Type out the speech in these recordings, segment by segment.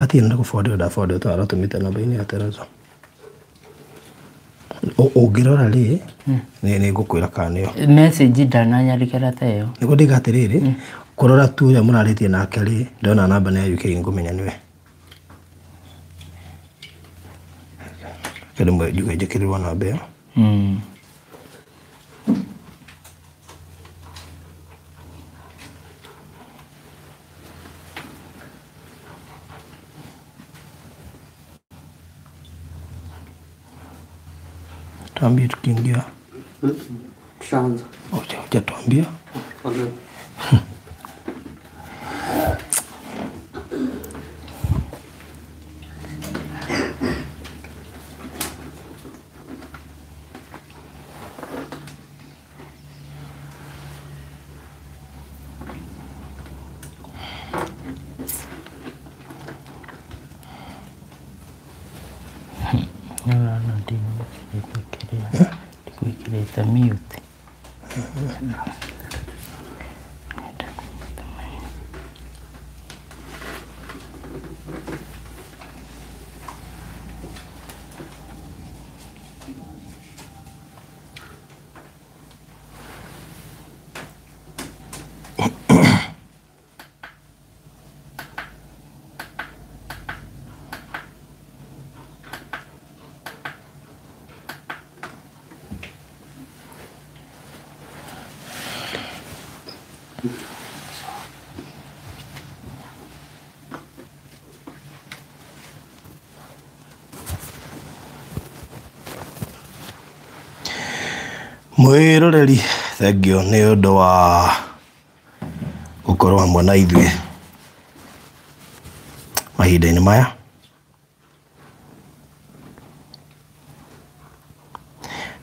Atieno nĩ gũbondeo ndabondeo tondũ aratũmĩte namba-inĩ ya Terazo. Ũngĩrora rĩ, nĩ ngũkwĩra kana nĩyo. Message ndananyandĩkĩra ta ĩyo. Nĩguo ndiga atĩrĩrĩ, kũrora tu ũrĩa mũrarĩtie nake rĩ, ndona namba nĩ ya UK ngũmenya nĩwe. Reke rĩmwe njuge njĩkĩrĩrwo namba ĩyo. Tuambie tukiingia. Tushaanza. Hujatuambia? Okay. Nĩũrona ndigwĩkĩrĩte kĩrĩa ndigwĩkĩrĩte mute. Mwĩroreri, thengio nĩ ũndũ wa gũkorwo hamwe na ithuĩ mahinda-inĩ maya.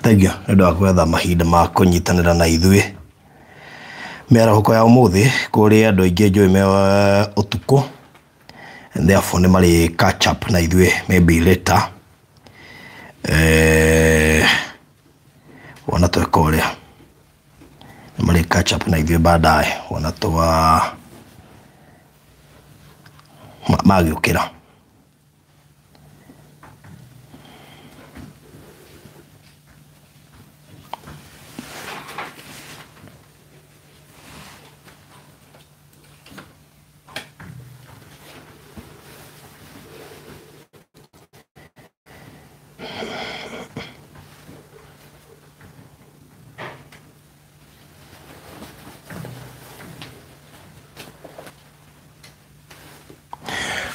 Thengio nĩ ũndũ wa gwetha mahinda ma kũnyitanĩra na ithuĩ mĩarahũko ya ũmũthĩ kũrĩ andũ aingĩ njũĩ me ũtukũ, and therefore nĩ marĩ catch up na ithuĩ maybe later. Wona tweka ũrĩa nĩ marĩ catch up na ithuĩ baadaye, wona twa magĩũkĩra.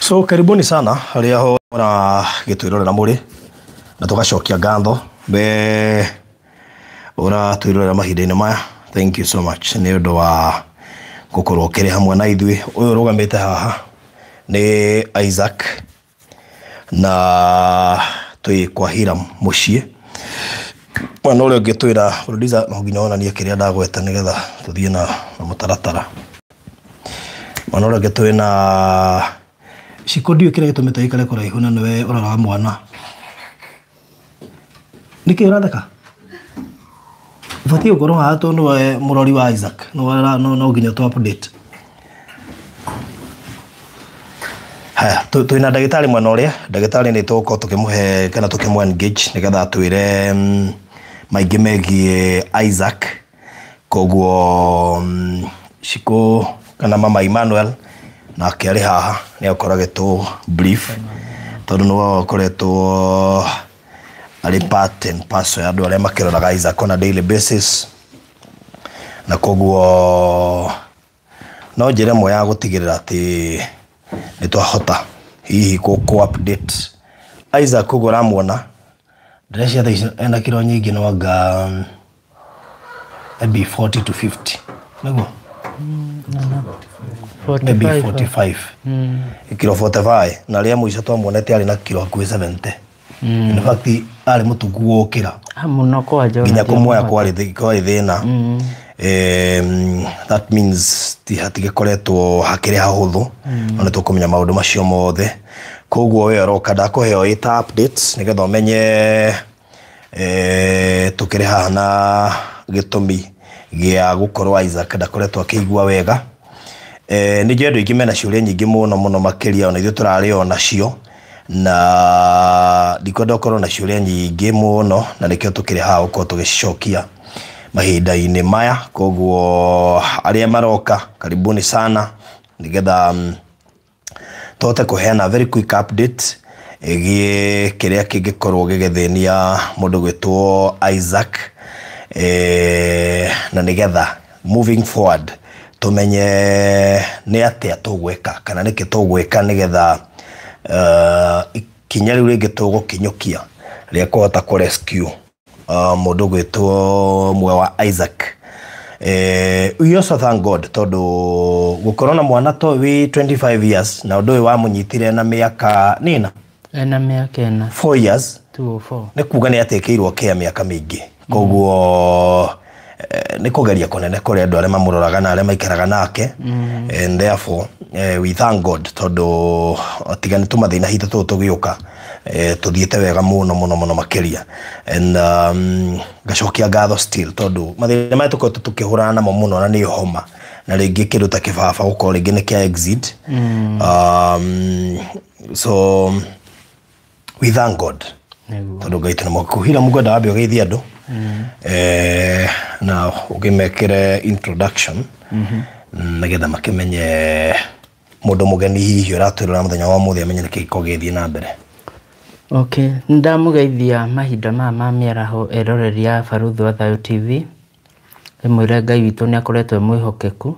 So karibuni sana harĩa ho mũragĩtwĩrorera mũrĩ, na tũgacokia ngatho be ũratwĩrorera mahinda-inĩ maya. Thank you so much nĩ ũndũ wa gũkorwo ũkĩrĩ hamwe na ithuĩ. Ũyũ ũrũgamĩte haha nĩ Isaac na twĩ kwa Hiram mũciĩ. Mwena ũrĩa ũngĩ twĩra producer no nginya onanie kĩrĩa ndagweta nĩgetha tũthiĩ na mũtaratara. Mwena ũrĩa ũngĩ twĩna Shiko, ndiũĩ kĩrĩa gĩtũmĩte ũikare kũraihu na nĩwe ũroraga mwana. Nĩkĩ ũratheka? Ũbatiĩ gũkorwo haha tondũ nĩwe mũrori wa Isaac. No nginya tũ update. Haya, twĩna ndagĩtarĩ mwena ũrĩa. Ndagĩtarĩ nĩ tũgũkorwo tũkĩmũhe kana tũkĩmũ engage nĩgetha atwĩre maingĩ megiĩ Isaac. Koguo Shiko kana mama Emmanuel nake arĩ haha nĩ akorwo agĩtũ brief tondũ nĩwe ũkoretwo arĩ part and parcel ya andũ arĩa makĩroraga Isaac on a daily basis, na koguo no njĩra ĩmwe ya gũtigĩrĩra atĩ nĩ twahota hihi kũ update Isaac. Koguo ũramuona ndĩreciria thaa ici ena kiro nyingĩ, no anga maybe 40 to 50, nĩguo maybe 45 kiro 45, na rĩa mũico twamuonete arĩ na kiro hakuhĩ 70. In fact arĩ mũtungu gũkĩra Mũno kwanja nginya kũmuoya kwarĩ thĩna. That means ti hatigĩkoretwo hakĩrĩ hahũthũ, no nĩ tũkũmenya maũndũ macio mothe. Koguo we ũroka ndakũheo ĩta updates nĩgetha ũmenye tũkĩrĩ haha na gĩtũmi gĩa gũkorwo Isaac ndakoretwo akĩigua wega. Nĩ njũĩ andũ aingĩ mena ciũria nyingĩ mũno mũno makĩria, ona ithuĩ tũrarĩ o nacio, na ndikwenda ũkorwo na ciũria nyingĩ mũno, na nĩkĩo tũkĩrĩ haha gũkorwo tũgĩcicokia mahinda-inĩ maya. Koguo arĩa maroka, karibuni sana, nĩgetha tũhote kũheana very quick update ĩgiĩ kĩrĩa kĩngĩkorwo gĩgĩthĩnia mũndũ gwĩtwo Isaac, na nĩgetha moving forward tũmenye nĩ atĩa tũgwĩka kana nĩkĩ tũgwĩka nĩgetha ikinya rĩu rĩngĩ tũgũkinyũkia rĩa kũhota kũ rescue mũndũ gwĩtwo muoyo wa Isaac. We also thank God tondũ gũkorwo na mwana to wĩ 25 years na ũndũ ũyũ wamũnyitire na mĩaka nĩna Ena mĩaka ĩna. 4 years. 204. Nĩ kuga nĩ atekĩirwo care mĩaka mĩingĩ, koguo nĩ kũgeria kũnene kũrĩ andũ arĩa mamũroraga na arĩa maikaraga nake, and therefore we thank God tondũ tiga nĩ tũmathĩna hitũ tũtũ tũgĩũka, tũthiĩte wega mũno mũno mũno makĩria. And ngacokia ngatho still tondũ mathĩna maya tũkoretwo tũkĩhũrana namo mũno na nĩ homa na rĩngĩ kĩndũ ta kĩbaba gũkorwo rĩngĩ nĩ kĩa exit, so we thank God Nĩguo. tondũ Ngai tũ nĩ mwĩhokeku. Mũkwenda wambe ũgeithie andũ na ũkĩmekĩre introduction nĩgetha makĩmenye mũndũ mũgeni hihi ũratwĩrora mũthenya wa ũmũthĩ amenye nĩkĩ gĩkoragwo gĩgĩthiĩ na mbere. Okay, nĩndamũgeithia mahinda maya ma mĩaraho eroreri a Barũthi wa Thayũ TV. Ndĩmwĩre Ngai witũ nĩ akoretwo e mwĩhokeku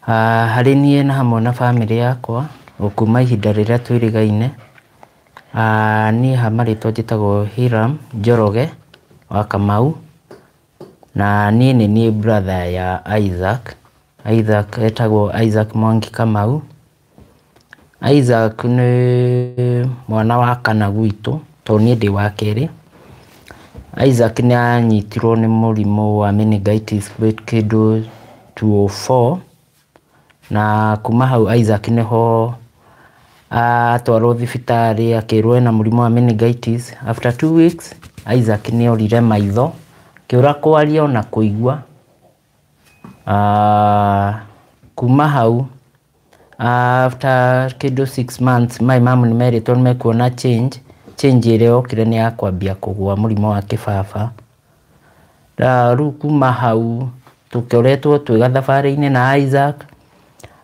harĩ niĩ na hamwe na bamĩrĩ yakwa o kuma ihinda rĩrĩa twĩrĩgaine. Niĩ ha marĩtwa njĩtagwo Hiram Njoroge wa Kamau, na niĩ nĩ niĩ brother ya Isaac. Isaac etagwo Isaac Mwangi Kamau. Isaac nĩ mwana wa kana gwitũ tondũ niĩ ndĩ wa kerĩ. Isaac nĩ anyitirwo nĩ mũrimũ wa meningitis kĩndũ 204, na kuma hau Isaac nĩho atwarwo thibitarĩ akĩrwo ena mũrimũ wa meningitis. After 2 weeks Isaac nĩ orire maitho, akĩũra kwaria ona kũigua. Kuma hau after kĩndũ 6 months my mum nĩ merĩtwo nĩ mekuona change. Change ĩrĩa yokire nĩ ya kwambia kũgũa mũrimũ wa kĩbaba. Na rĩu kuma hau tũkoretwo twĩ gathabarĩ-inĩ na Isaac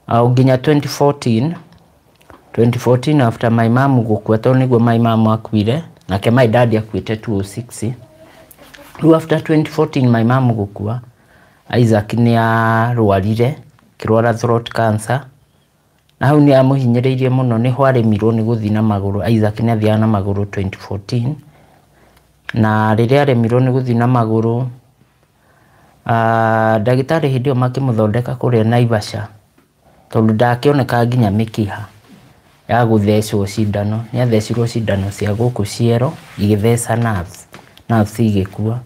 o nginya 2014. 2014 after my mum gũkua, tondũ nĩguo my mum akuire, nake my dad akuĩte 2006. Rĩu after 2014 my mum gũkua, Isaac nĩ arwarire, akĩrwara throat cancer, na hau nĩ amũhinyĩrĩirie mũno, nĩho aremirwo nĩ gũthiĩ na magũrũ. Isaac nĩ athiaga na magũrũ 2014, na rĩrĩa aremirwo nĩ gũthiĩ na magũrũ, ndagĩtarĩ hĩndĩ ĩyo makĩmũthondeka kũrĩa Naivasha tondũ ndakĩoneka nginya mĩkiha ya gũthecwo cindano. Nĩ athecirwo cindano cia gũkũ ciero igĩtheca nerves, nerves igĩkua.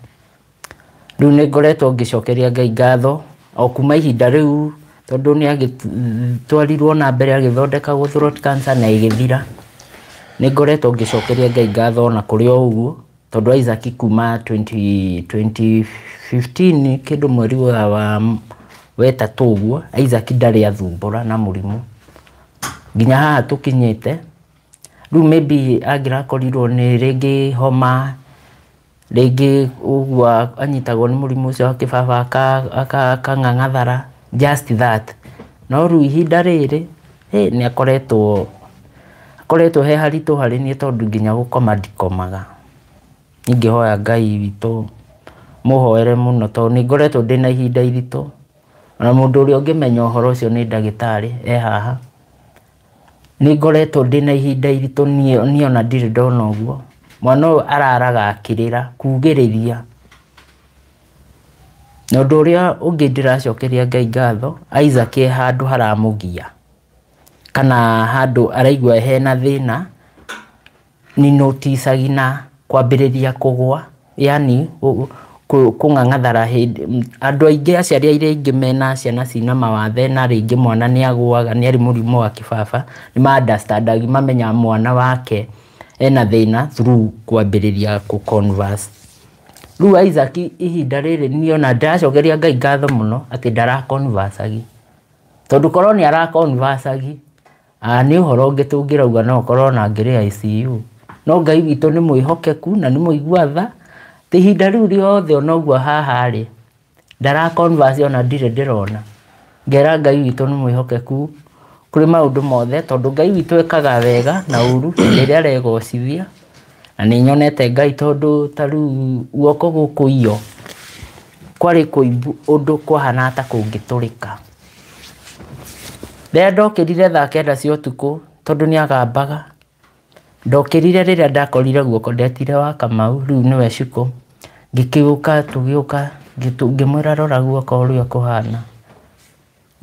Rĩu nĩ ngoretwo ngĩcokeria Ngai ngatho o kuma ihinda rĩu tondũ nĩ agĩtwarirwo na mbere agĩthondekagwo throat cancer na ĩgĩthira. Nĩ ngoretwo ngĩcokeria Ngai ngatho ona kũrĩ o ũguo tondũ Isaac kuma 20, 2015 kĩndũ mweri wa wetatũ ũguo Isaac ndarĩ athumbũra na mũrimũ nginya haha tũkinyĩte rĩu. Maybe angĩrakorirwo nĩ rĩngĩ homa, rĩngĩ ũguo anyitagwo nĩ mũrimũ ũcio wa kĩbaba akang'ang'athara, just that. No rĩu ihinda rĩrĩ nĩ akoretwo he haritũ harĩ niĩ tondũ nginya gũkoma ndikomaga. Ingĩhoya Ngai witũ mũhoere mũno tondũ nĩ ngoretwo ndĩna ihinda iritũ, ona mũndũ ũrĩa ũngĩmenya ũhoro ũcio nĩ ndagĩtarĩ e haha. Nĩ ngoretwo ndĩna ihinda iritũ, niĩ ona ndirĩ ndona ũguo. Mwana ũyũ araraga akĩrĩra kugĩrĩria. Na ũndũ ũrĩa ũngĩ ndĩracokeria Ngai ngatho, Isaac e handũ haramũgia kana handũ araigua hena thĩna, nĩ noticagi na kwambĩrĩria kũgũa, yani kũng'ang'athara. Hĩndĩ andũ aingĩ, aciari arĩa aingĩ mena ciana cina mawathe na rĩngĩ mwana nĩ agũaga, nĩ arĩ mũrimũ wa kĩbaba, nĩ ma understand, mamenya mwana wake ena thĩna through kwambĩrĩria kũ converse. Rĩu Isaac ihinda rĩrĩ niĩ ona ndĩracokeria Ngai ngatho mũno atĩ ndara converse. Tondũ korwo nĩ araconversagi nĩ ũhoro ũngĩ tũngĩrauga no ũkorwo na angĩrĩ ICU. No Ngai witũ nĩ mwĩhokeku na nĩ mũigua tha. Ti ihinda rĩu rĩothe ona ũguo haha rĩ ndara converse ona ndirĩ ndĩrona. Ngera Ngai witũ nĩ mwĩhokeku kũrĩ maũndũ mothe tondũ Ngai witũ ekaga wega na ũru hĩndĩ ĩrĩa aregocithia. Na nĩ nyonete Ngai tondũ ta rĩu guoko gũkũ iyo kwarĩ kũimbu ũndũ kwahana ta kũngĩtũrĩka. Rĩrĩa ndokĩrire thaa 9 cia ũtukũ tondũ nĩ agambaga, ndokĩrire rĩrĩa ndakorire guoko ndetire wa Kamau rĩu nĩwe Shiko, ngĩkĩũka tũgĩũka ngĩmwĩra rora guoko ũrĩa kũhana.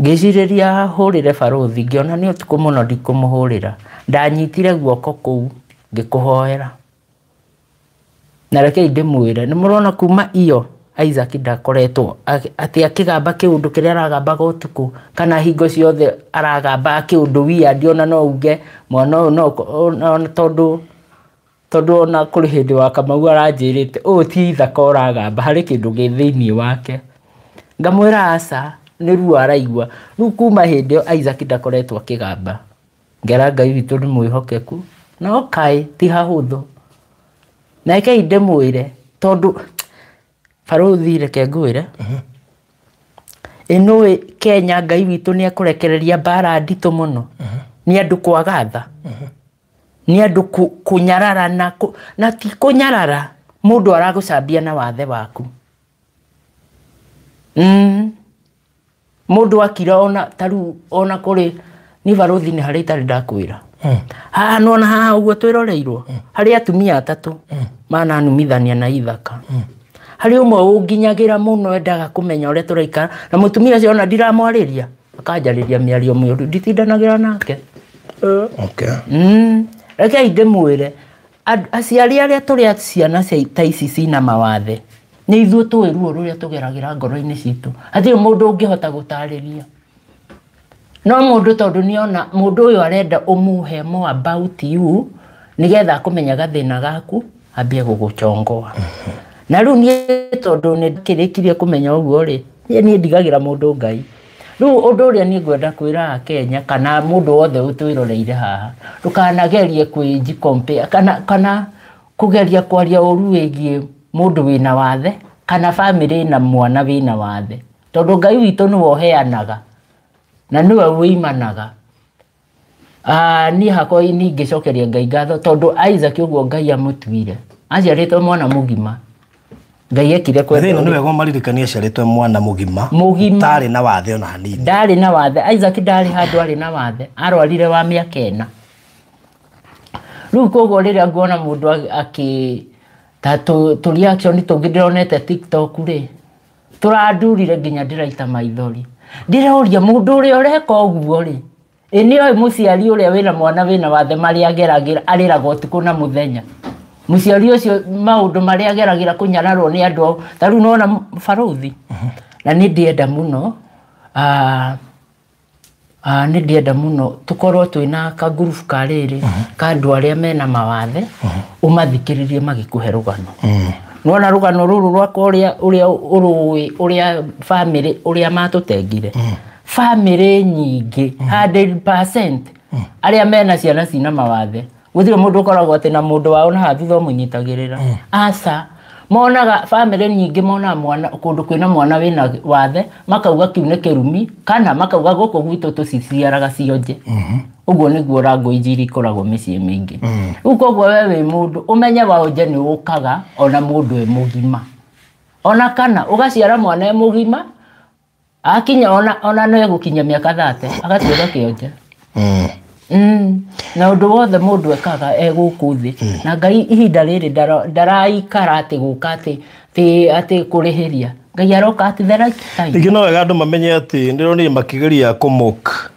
Ngĩcirĩria hũrĩre barũthi ngĩona nĩ ũtukũ mũno ndikũmũhũrĩra. Ndanyitire guoko kũu ngĩkũhoera. Na rekei ndĩmwĩre nĩ mũrona kuma iyo Isaac ndakoretwo atĩ akĩgamba kĩũndũ kĩrĩa aragambaga ũtukũ kana hingo ciothe aragamba kĩũndũ weird ona no uge mwana ũyũ no tondũ ona kũrĩ hĩndĩ wa Kamau aranjĩrĩte ũyũ ti ithaka ũragamba harĩ kĩndũ gĩ thĩinĩ wake. Ngamwĩra aca nĩ ruo araigua. Rĩu kuma hĩndĩ ĩyo Isaac ndakoretwo akĩgamba. Ngera Ngai witũ nĩ mwĩhokeku no kaĩ ti hahũthũ. Na rekei ndĩmwĩre tondũ barũthi reke ngwĩre ĩnũĩ Kenya Ngai witũ nĩ ekũrekereria mbara nditũ mũno nĩ andũ kwaga tha nĩ andũ kũnyarara na ti kũnyarara mũndũ aragũcambia na wathe waku. Mũndũ akira ona ta rĩu ona kũrĩ ni barũthi nĩ harĩa itarĩ ndakwĩra. Haha nĩwona haha ũguo twĩroreirwo harĩ atumia atatũ mananumithania na ithaka. Harĩ ũmwe ũnginyagĩra mũno endaga kũmenya ũrĩa tũraikara na mũtumia ũcio ona ndiramwarĩria akanjarĩria mĩario mĩũru nditindanagĩra nake. Okay. Rekei ndĩmwĩre aciari arĩa tũrĩ ciana ta ici cina mawathe nĩ ithuĩ tũĩ ruo rũrĩa tũgeragĩra ngoro-inĩ citũ. Hatirĩ mũndũ ũngĩhota gũtarĩria. No mũndũ tondũ nĩona mũndũ ũyũ arenda ũmũhe more about you nĩgetha akũmenya gathĩna gaku ambie gũgũchongoa. Na rĩu niĩ tondũ nĩ ndakĩrĩkirie kũmenya ũguo rĩ, niĩ ndigagĩra mũndũ Ngai. Rĩu ũndũ ũrĩa niĩ ngwenda kwĩra Akenya kana mũndũ wothe ũtwĩroreire haha, ndũkanagerie kwĩji compare kana kũgeria kwaria ũru wĩgiĩ mũndũ wĩna wathe kana bamĩrĩ na mwana wĩna wathe. Tondũ Ngai witũ nĩwe ũheanaga na nĩwe wĩimanaga. Niĩ hakwa ningĩcokeria Ngai ngatho tondũ Isaac ũguo Ngai amũtuire aciarĩtwo mwana mũgima. Ngai ekire kwenda Thĩna nĩ wega ũmaririkanie aciarĩtwo mwana mũgima Mũgima. Ndarĩ na wathe ona hanini. Ndarĩ na wathe. Isaac ndarĩ handũ arĩ na wathe. Arwarire wa mĩaka 4. Rĩu koguo rĩrĩa nguona mũndũ akĩ ta tũ reaction tũngĩ ndĩronete TikTok rĩ, tũrandurire nginya ndĩraita maithori. Ndĩroria mũndũ ũrĩa ũreka ũguo rĩ, ĩ nĩoĩ mũciari ũrĩa wĩna mwana wĩna wathe marĩa ageragĩra arĩraga ũtukũ na mũthenya. Mũciari ũcio maũndũ marĩa ageragĩra kũnyararwo nĩ andũ ta rĩu nĩwona barũthi. Na nĩ ndĩenda mũno nĩ ndĩenda mũno tũkorwo twĩna kangurubu ka rĩrĩ ka andũ arĩa mena mawathe ũmathikĩrĩrie magĩkũhe rũgano. Nĩwona rũgano rũrũ rwakwa ũrĩa ũrũĩ ũrĩa bamĩrĩ ũrĩa matũtengire. Bamĩrĩ nyingĩ 100% arĩa mena ciana cina mawathe gũtirĩ mũndũ ũkoragwo atĩ na mũndũ wao na haha thutha ũmũnyitagĩrĩra. Aca monaga bamĩrĩ nyingĩ monaga mwana kũndũ kwĩna mwana wĩna wathe makauga kĩu nĩ kĩrumi kana makauga gũkũ gwitũ tũciciaraga cionje. Ũguo nĩguo language iria ikoragwo mĩciĩ mĩingĩ. Rĩu koguo we wĩ mũndũ ũmenye waonje nĩ ũkaga ona mũndũ e mũgima. Ona kana ũgaciara mwana e mũgima akinya ona no egũkinya mĩaka 30 agatuĩka kĩonje. Na ũndũ wothe mũndũ ekaga e gũkũ thĩ na Ngai ihinda rĩrĩ ndaraikara atĩ gũka atĩ kũrĩhĩria. Ngai aroka at the right time. Rĩngĩ no wega andũ mamenye atĩ ndĩronire makĩgeria kũmock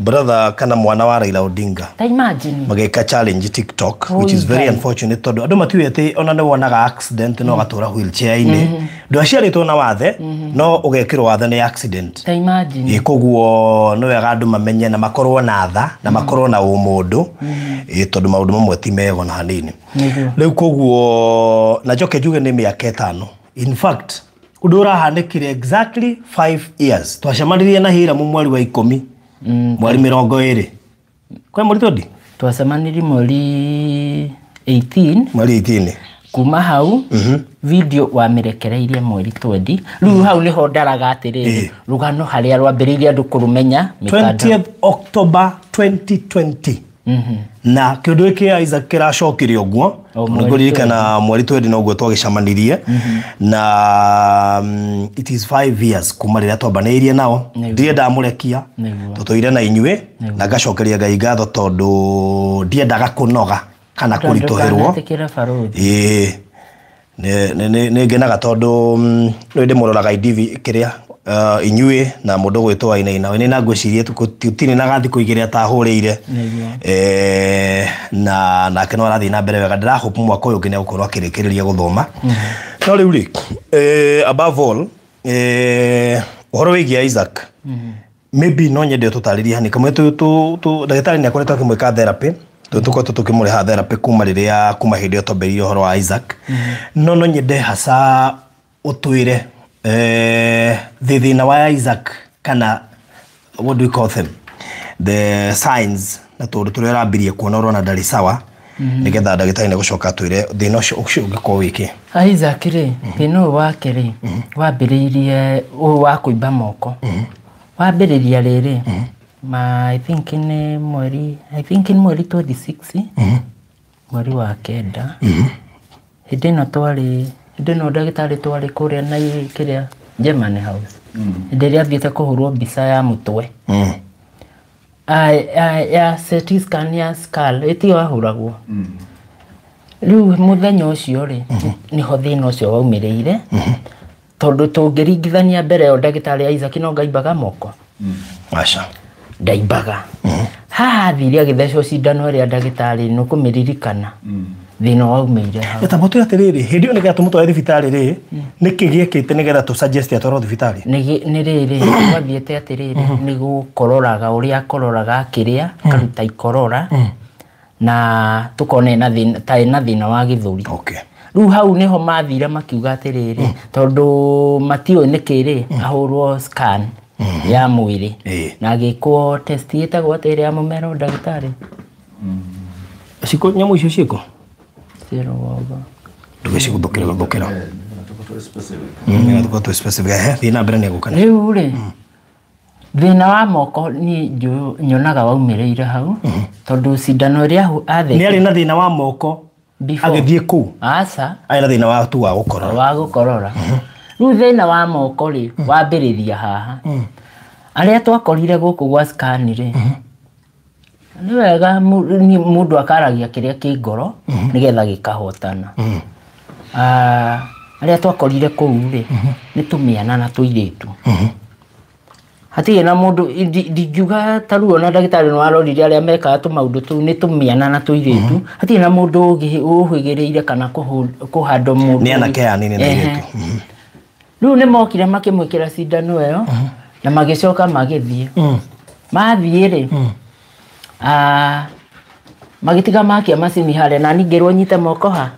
brother kana mwana wa Raila Odinga. Ta imagine. Mageka challenge TikTok which is very unfortunate tondũ andũ matiũĩ atĩ ona nĩ wonaga accident no ũgatũra wheelchair-inĩ. Ndwaciarĩtwo na wathe no ũgekĩrwo wathe nĩ accident. Ta imagine. Koguo nĩ wega andũ mamenye na makorwo na tha na makorwo na ũmũndũ tondũ maũndũ mamwe ti mega ona hanini. Rĩu koguo na njoke njuge nĩ mĩaka 5. In fact Ũndũ ũrahanĩkire exactly 5 years. Twacemanirie na Hira mu mweri wa 10. Mweri 20. Kwa mweri 20? Twacemanirie mweri 18. Mweri 18. Kuma hau video wamirekereirie mweri 20. Rĩu hau nĩho ndaraga atĩrĩrĩ rũgano harĩa rwambĩrĩirie andũ kũrũmenya. 20th October 2020. Na kĩũndũ gĩkĩ Isaac kĩracokire ũguo nĩngũririkana mweri 20 noguo twagĩcemanirie na it is 5 years kuma rĩrĩa twambanĩirie nao. Ndirĩ ndamũrekia, tũtũire na inyuĩ na ngacokeria Ngai ngatho tondũ ndiendaga kũnoga kana kũritũhĩrwo. Ĩĩ nĩ ngenaga tondũ nĩ ndĩmũroraga IDV kĩrĩa inyuĩ na mũndũ gwĩtwo Wainaina. Wainaina ngwĩciria tũtirĩ na thikũ igĩrĩ atahũrĩire na nake no arathiĩ na mbere wega. Ndĩrahope mwaka ũyũ ũngĩ nĩ egũkorwo akĩrĩkĩrĩria gũthoma. No rĩu rĩ, above all, ũhoro wĩgiĩ Isaac, maybe no nyende tũtarĩrie hani kamwe ndagĩtarĩ nĩ akoretwo akĩmwĩka therapy. Tũkoretwo tũkĩmũrĩha therapy kuma rĩrĩa kuma hĩndĩ ĩyo twambĩrĩirie ũhoro wa Isaac. No nyende hasa ũtwĩre thĩna wa Isaac kana what do we call them, the signs na tũndũ tũrĩa ũrambirie kuona ũrona ndarĩ sawa, nĩgetha ndagĩtarĩ nĩ gũcoka atwĩre thĩna ũcio ũngĩkorwo wĩkĩ. Isaac rĩ, thĩna ũyũ wake rĩ wambĩrĩirie ũyũ wa kũimba moko wambĩrĩria rĩrĩ ma I think nĩ mweri, I think nĩ mweri 26 mweri wa 9. Hĩndĩ ĩno twarĩ, hĩndĩ ĩno ndagĩtarĩ twarĩ kũrĩa na kĩrĩa Germany House, hĩndĩ ĩrĩa athiĩte kũhũrwo mbica ya mũtwe ya CT scan ya skull ĩtiyo ahũragwo. Rĩu mũthenya ũcio rĩ nĩho thĩna ũcio waumĩrĩire, tondũ tũngĩringithania mbere ĩyo ndagĩtarĩ Isaac no ngaimbaga moko. Aca. Ndaimbaga. Haha athire agĩthecwo cindano ĩrĩa ndagĩtarĩ nĩũkũmĩririkana, thĩna waumĩire hau. Eta mũtwĩre atĩrĩrĩ, hĩndĩ ĩyo nĩgetha tũmũtware thibitarĩ rĩ, nĩkĩ gĩekĩte nĩgetha tũ suggest atwarwo thibitarĩ? Nĩ rĩrĩ gwathiĩte atĩrĩrĩ, nĩ gũkororaga ũrĩa akororaga akĩrĩa akaruta ikorora na tũkona ena thĩna, ta ena thĩna wa gĩthũri. Rĩu hau nĩho mathire makiuga atĩrĩrĩ, tondũ matiũĩ nĩkĩ rĩ, ahũrwo scan ya mwĩrĩ na agĩkwo test ĩtagwo atĩa ĩrĩa ya mũmero ndagĩtarĩ? Ciko nyamũ icio ciĩko? Ciĩ rũgongo. Ndũgĩcigũthũkĩra gũthũkĩra. Nĩgetha twĩ specific. Ehe, thiĩ na mbere nĩ egũka. Rĩu rĩ, thĩna wa moko niĩ nyonaga waumĩrĩire hau tondũ cindano ĩrĩa Nĩ arĩ na thĩna wa moko agĩthiĩ kũu? Aca. Arĩ na thĩna wa tu wa gũkorora. Wa gũkorora. Rĩu thĩna wa moko rĩ wambĩrĩria haha. Arĩa twakorire gũkũ gwa scan rĩ, nĩ wega mũndũ akaragia kĩrĩa kĩ ngoro nĩgetha gĩkahotana. Arĩa twakorire kũu rĩ nĩ tũmĩana na tũirĩtu. Hatirĩ na mũndũ ndingiuga ta rĩu ona ndagĩtarĩ nĩ warorire arĩa mekaga tũmaũndũ tũu nĩ tũmĩana na tũirĩtu. Hatirĩ na mũndũ ũhĩgĩrĩire kana kũhandwo mũndũ. Nĩ anake aya anini na airĩtu. Rĩu nĩ mokire makĩmwĩkĩra cindano ĩyo na magĩcoka magĩthiĩ. Mathiĩ rĩ, magĩtiga makia macini harĩa na niĩ ngĩrwo nyite moko ha.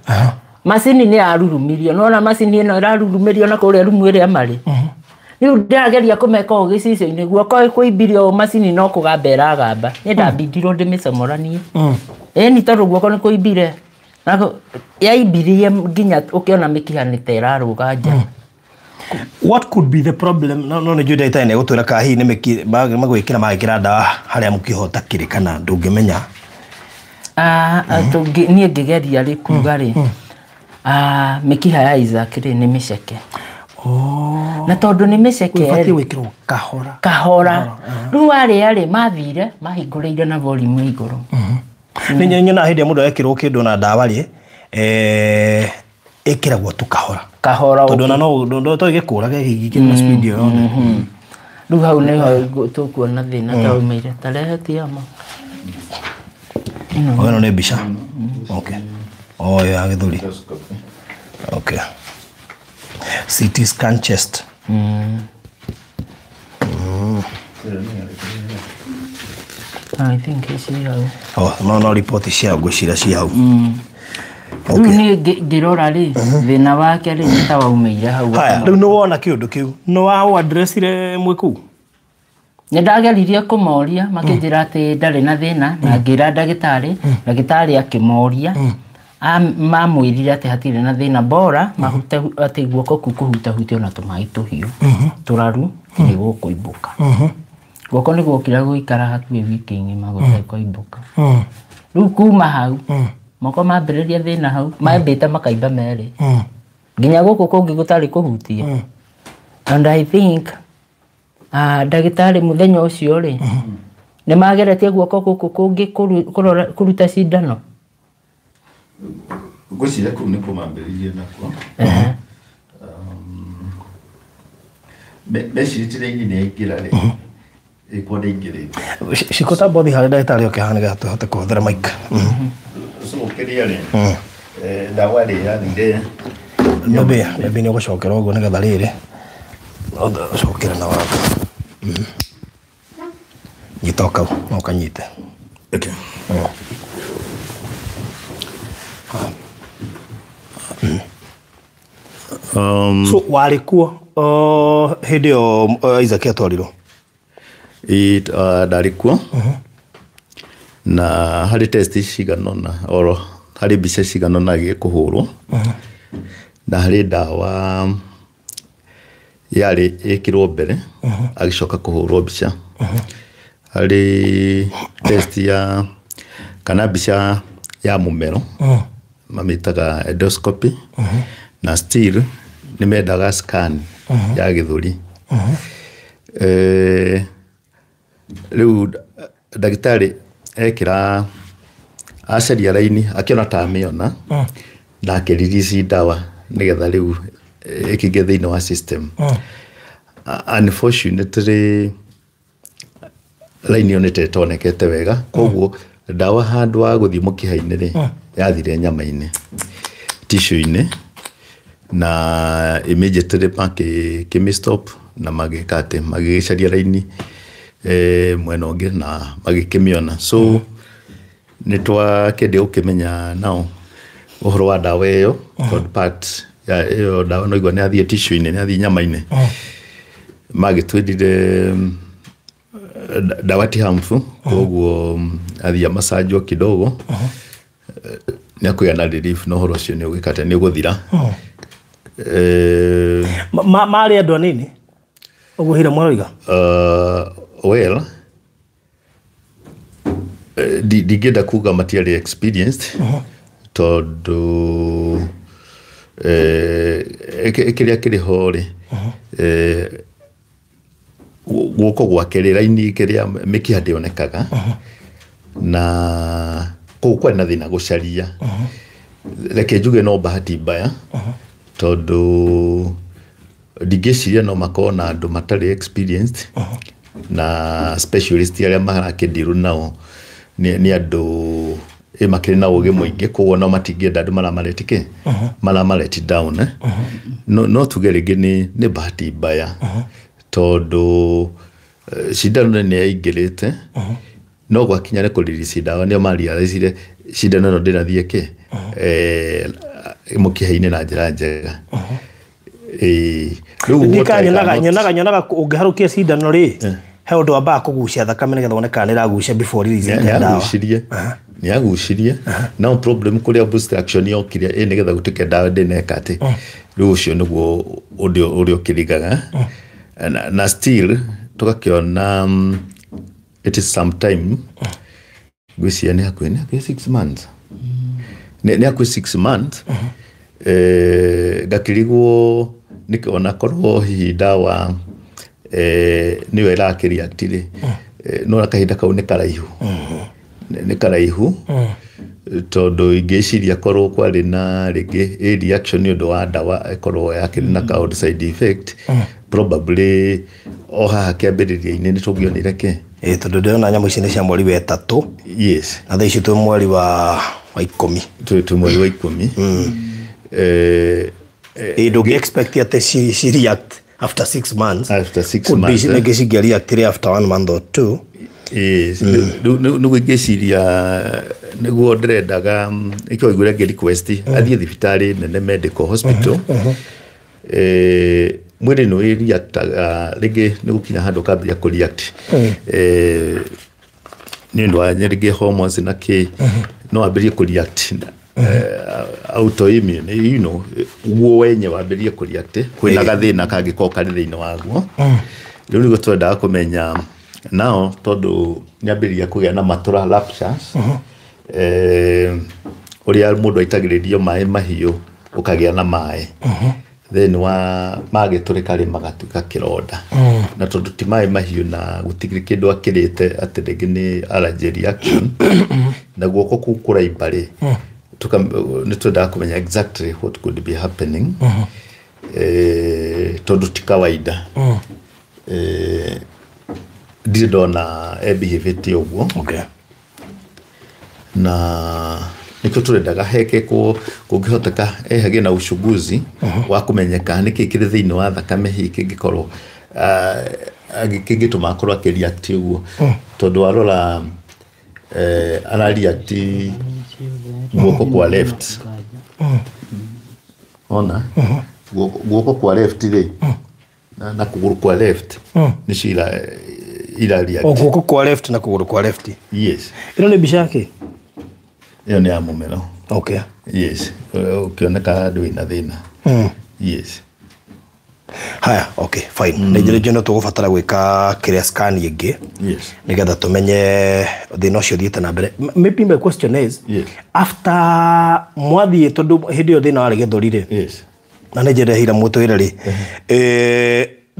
Macini nĩ yarurumirio, nĩwona macini ĩno ĩrarurumirio na kũrĩa rumu ĩrĩa marĩ. Rĩu ndĩrageria kũmeka ũũ gĩcicio-inĩ guoko kũimbirio ũũ macini no kũgamba ĩragamba. Niĩ ndambindirwo ndĩmĩcomoranie. Ĩni tondũ guoko nĩ kũimbire. Yaimbirie nginya ũkĩona mĩkiha nĩ ta ĩrarũga nja. What could be the problem? No nĩ njũĩ ndagĩtarĩ nĩ egũtwĩra kana hihi nĩ magwĩkĩra magĩkĩra ndawa harĩa mũkĩhota kĩrĩ kana ndũngĩmenya. Niĩ ngĩgeria rĩ kuga rĩ, mĩkiha ya Isaac rĩ nĩ mĩceke. Na tondũ nĩ mĩceke Ũbatiĩ rĩ, gwĩkĩrwo kahora. Kahora. Rĩu arĩa rĩ mathire mahingũrĩire na volume ya igũrũ. Nĩ nyonaga hĩndĩ ĩrĩa mũndũ ekĩrwo kĩndũ na ndawa rĩ, ĩkĩragwo tu kahora. Kahora. Tondũ ona no to gĩkũrage gĩkĩra na speed ĩyo yothe. Rĩu hau nĩho tũkuona thĩna ta umĩire. Ta rehe tiama. Ĩno nĩ mbica. Okay. Oh, ya gĩthũri. Okay. CT scan chest. I think ici hau. Oh, no report cia ngwĩciria ci hau. Rĩu niĩ ngĩrora rĩ, thĩna wake rĩ nĩ ta waumĩire hau. Haya, rĩu nĩ wona kĩũndũ kĩu nĩ wa addressire mwĩ kũu? Nĩ ndageririe kũmoria, makĩnjĩra atĩ ndarĩ na thĩna, na ngĩra ndagĩtarĩ, ndagĩtarĩ akĩmoria, mamwĩrire atĩ hatirĩ na thĩna, bora mahute atĩ guoko kũu kũhutahutio na tũmaĩ tũhiũ tũraru nĩ gũkũimbũka. Guoko nĩ guokire gũikara hakuhĩ wiki ng'ima gũtekũimbũka. Rĩu kuma hau moko mambĩrĩria thĩna hau, mambĩte makaimba merĩ nginya gũkũ kũngĩ gũtarĩ kũhutie. And I think ndagĩtarĩ mũthenya ũcio rĩ nĩ mageretie guoko gũkũ kũngĩ kũruta cindano. Ngwĩciria kũu nĩkuo mambĩrĩirie nakuo. Mecirĩtie raini nĩ yaingĩra rĩ, ĩkuo ndĩingĩrĩte. Ciko ta bothi harĩ ndagĩtarĩ oke haha nĩgetha tũhote kũhũthĩra mic. So kĩrĩa rĩ, ndawa rĩ yathire. Maybe nĩ ũgũcokera ũguo nĩgetha rĩrĩ ũcokere na watho. Nyita o kau, no ũkanyite. Okay. So warĩ kuo hĩndĩ ĩyo Isaac atwarirwo? Ndarĩ kuo na harĩ test cigana ũna, oro harĩ mbica cigana ũna gĩkũhũrwo, na harĩ ndawa yarĩ ĩkĩrwo mbere agĩcoka kũhũrwo mbica. Harĩ test ya kana mbica ya mũmero mamĩtaga endoscopy, na still nĩ mendaga scan ya gĩthũri. Rĩu ndagĩtarĩ ekĩra acaria raini akĩona ta amĩona na akĩririci ndawa nĩgetha rĩu ĩkĩingĩre thĩinĩ wa system. Unfortunately raini ĩyo nĩ ĩtonekete wega, koguo ndawa handũ wa gũthiĩ mũkiha-inĩ rĩ yathire nyama-inĩ, tissue-inĩ, na immediately makĩmĩ stop na magĩka atĩ magĩgĩcaria raini mwena ũngĩ na magĩkĩmĩona. So nĩ twakĩendire gũkĩmenya nao ũhoro wa ndawa ĩyo, tondũ part ya ĩyo ndawa no igua nĩ yathiĩ tissue-inĩ, nĩ yathiĩ nyama-inĩ. Magĩtwĩrire ndawa ti harmful, koguo athiĩ massage kidogo nĩ akũgĩa na relief na ũhoro ũcio nĩ ũgĩka atĩ nĩ ũgũthira. Marĩ andũ anini ũguo hira mwaroiga? Well, ndingĩenda kuga matiarĩ experienced, tondũ kĩrĩa kĩrĩ ho rĩ, guoko gwake rĩ raini kĩrĩa mĩkiha ndĩonekaga, na kũu kwarĩ na thĩna gũcaria. Reke njuge no bahati mbaya, tondũ ndingĩciria no makorwo na andũ matarĩ experienced na specialist arĩa marakĩndirwo nao nĩ andũ makĩrĩ na ũgĩ mũingĩ, koguo no matingĩenda andũ maramareti kĩ maramareti down. No tuge rĩngĩ nĩ bahati mbaya, tondũ cindano nĩ yaingĩrĩte, no gwakinya nĩ kũririci ndawa nĩo marealizire cindano ĩno ndĩnathiĩ kĩ mũkiha-inĩ na njĩra njega. Nyonaga ũngĩharũkia cindano rĩ, he ũndũ wambaga kũgucia thakame nĩgetha wone kana nĩragucia before releasing ndawa. Nĩ agucirie. No problem kũrĩa obstruction yokire nĩgetha gũtuĩke ndawa ndĩneka atĩ rĩu ũcio nĩguo ũrĩa ũkĩrigaga. Na still tũgakĩona it is some time, ngwĩciria nĩ hakuhĩ 6 months, nĩ hakuhĩ 6 months. Ngakĩrigwo nĩkĩ onakorwo hihi ndawa nĩyo ĩrakĩreact rĩ, no na kahinda kau nĩ karaihu, nĩ karaihu, tondũ ingĩciria korwo kwarĩ na rĩngĩ a reaction nĩ ũndũ wa ndawa ĩkorwo yakĩrĩ na kaũndũ side effect, probably o haha kĩambĩrĩria-inĩ nĩ tũngĩonire kĩ. Tondũ ndĩrona nyamũ ici nĩ cia mweri wa 3. Yes. Na thaa ici twĩ mweri wa 10. Twĩ mweri wa 10. Ndũngĩ expect atĩ she react after 6 months. After 6 Could be months. rĩngĩ cingĩ react after 1 month or 2. Nĩguo ingĩciria nĩguo ndĩrendaga nĩkĩo waiguire ngĩ request athiĩ thibitarĩ nene medical hospital. Mwĩrĩ nĩ wĩreactaga rĩngĩ nĩ gũkinya handũ ũkambĩrĩria kũ react nĩ ũndũ wa rĩngĩ hormones na kĩ, no wambĩrĩrie kũ react autoimmune, guo wenye wambĩrĩrie kũ react kwĩna gathĩna kangĩkorwo karĩ thĩinĩ waguo. Rĩu nĩguo twendaga kũmenya nao tondũ nĩambĩrĩria kũgĩa na matũra ruptures, ũrĩa mũndũ aitagĩrĩrio maĩ mahiũ ũkagĩa na maĩ, then wa magĩtũrĩka rĩ magatuĩka kĩronda, na tondũ ti maĩ mahiũ na gũtirĩ kĩndũ akĩrĩte atĩ rĩngĩ nĩ allergy reaction na guoko kũu kũraimba rĩ, nĩ twendaga kũmenya exactly what could be happening, tondũ ti kawaida. Ndirĩ ndona ebehĩvĩte ũguo. Na nĩkĩo tũrendaga hekekwo kũngĩhoteka hagĩe na uchunguzi wa kũmenyeka nĩkĩ kĩrĩ thĩinĩ wa thakame hihi kĩngĩkorwo kĩngĩtũma akorwo akĩreact ũguo, tondũ warora arareact guoko kwa left, ona guoko kwa left rĩ na kũgũrũ kwa left nĩcio ira react. O guoko kwa left na kũgũrũ kwa left. Yes. Ĩno nĩ mbica yake. Ĩyo nĩ ya mũmero. Yes, ũkĩoneka handũ wĩna thĩna. Yes. Haya, okay, fine. Nĩ njĩra no tũgũbatara gwĩka kĩrĩa scan ĩngĩ nĩgetha tũmenye thĩna ũcio ũthiĩte na mbere. Maybe my question is, after mwathiĩ, tondũ hĩndĩ ĩyo thĩna warĩ gĩthũri rĩ, na nĩ njĩreheire mũtwĩre rĩ,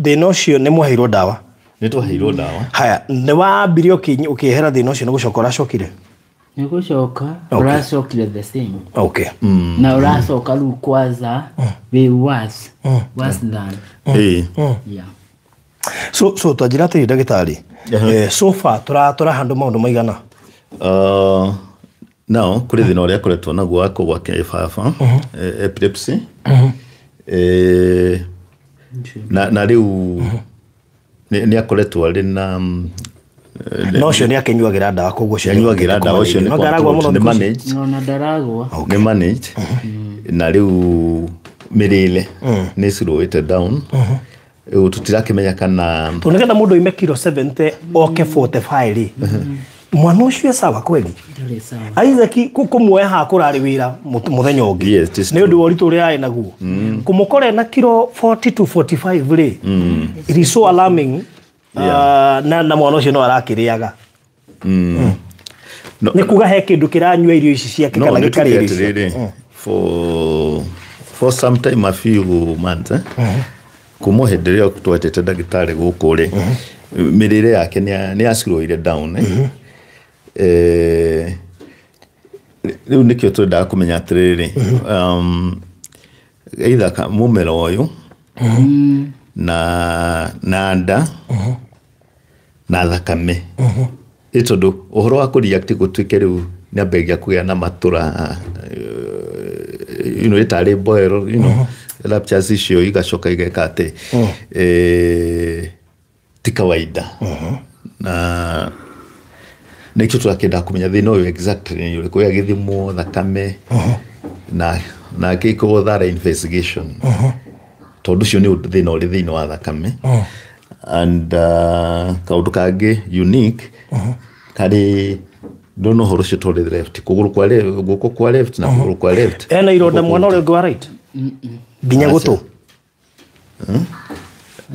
thĩna ũcio nĩ mwaheirwo ndawa? Nĩ twaheirwo ndawa. Haya, nĩ wambire ũkĩehera thĩna ũcio nĩ gũcoka ũracokire? Nĩ gũcoka ũracokire the same. Na ũracoka rĩu kwanza wĩ worse worse than. Yeah. So twanjĩra atĩrĩ ndagĩtarĩ, so far tũrahandũ maũndũ maigana? Now kũrĩ thĩna ũrĩa akoretwo naguo wa kũgwa kĩbaba, epilepsy, na rĩu nĩ akoretwo arĩ na No ũcio nĩ akĩnyuagĩra ndawa, koguo ũcio nĩanyuagĩra ndawa, ũcio nĩ No ndaragwa mũno controlled, nĩ thikũ ici? managed. No, na ndaragwa. Nĩ managed, na rĩu mĩrĩre nĩ slowĩte down. Rĩu tũtirakĩmenya kana Tondũ nĩgetha mũndũ oime kiro 70 oke 45 rĩ, mwana ũcio e sawa kweli? Ndarĩ sawa. Isaac kũmuoya haha kũrarĩ wĩra mũthenya ũngĩ. Yes, it is nĩ ũndũ wa ũritũ ũrĩa arĩ naguo, kũmũkora na kiro 40 to 45 rĩ, it is so alarming. Na mwana ũcio no arakĩrĩaga. No, nĩ kuga he kĩndũ kĩranyua irio ici ciake no, kana nĩ gĩkarĩa tuge irio ici. atĩrĩrĩ, for some time, a few months, kuma o hĩndĩ ĩrĩa twetete ndagĩtarĩ gũkũ rĩ, mĩrĩre yake nĩ yaslowire down. Rĩu nĩkĩo twendaga kũmenya atĩrĩrĩ, either mũmero ũyũ na nda na thakame ĩ, tondũ ũhoro wa kũreact gũtuĩke rĩu nĩ ambĩrĩria kũgĩa na matũra, ĩtarĩ boil, ruptures icio igacoka igeka atĩ ti kawaida, na nĩkĩo tũrakĩenda kũmenya thĩna ũyũ exactly nĩ ũrĩkũ, ya gĩthimwo thakame na gĩkwo thorough investigation, tondũ ũcio nĩ ũndũ thĩna ũrĩ thĩinĩ wa thakame. And kaũndũ kangĩ unique karĩ ndona ũhoro ũcio tũrĩ left, kũgũrũ kwa left, guoko kwa left na kũgũrũ kwa left. Ena ironda mwana ũrĩa ũngĩ wa right nginya gũtũ?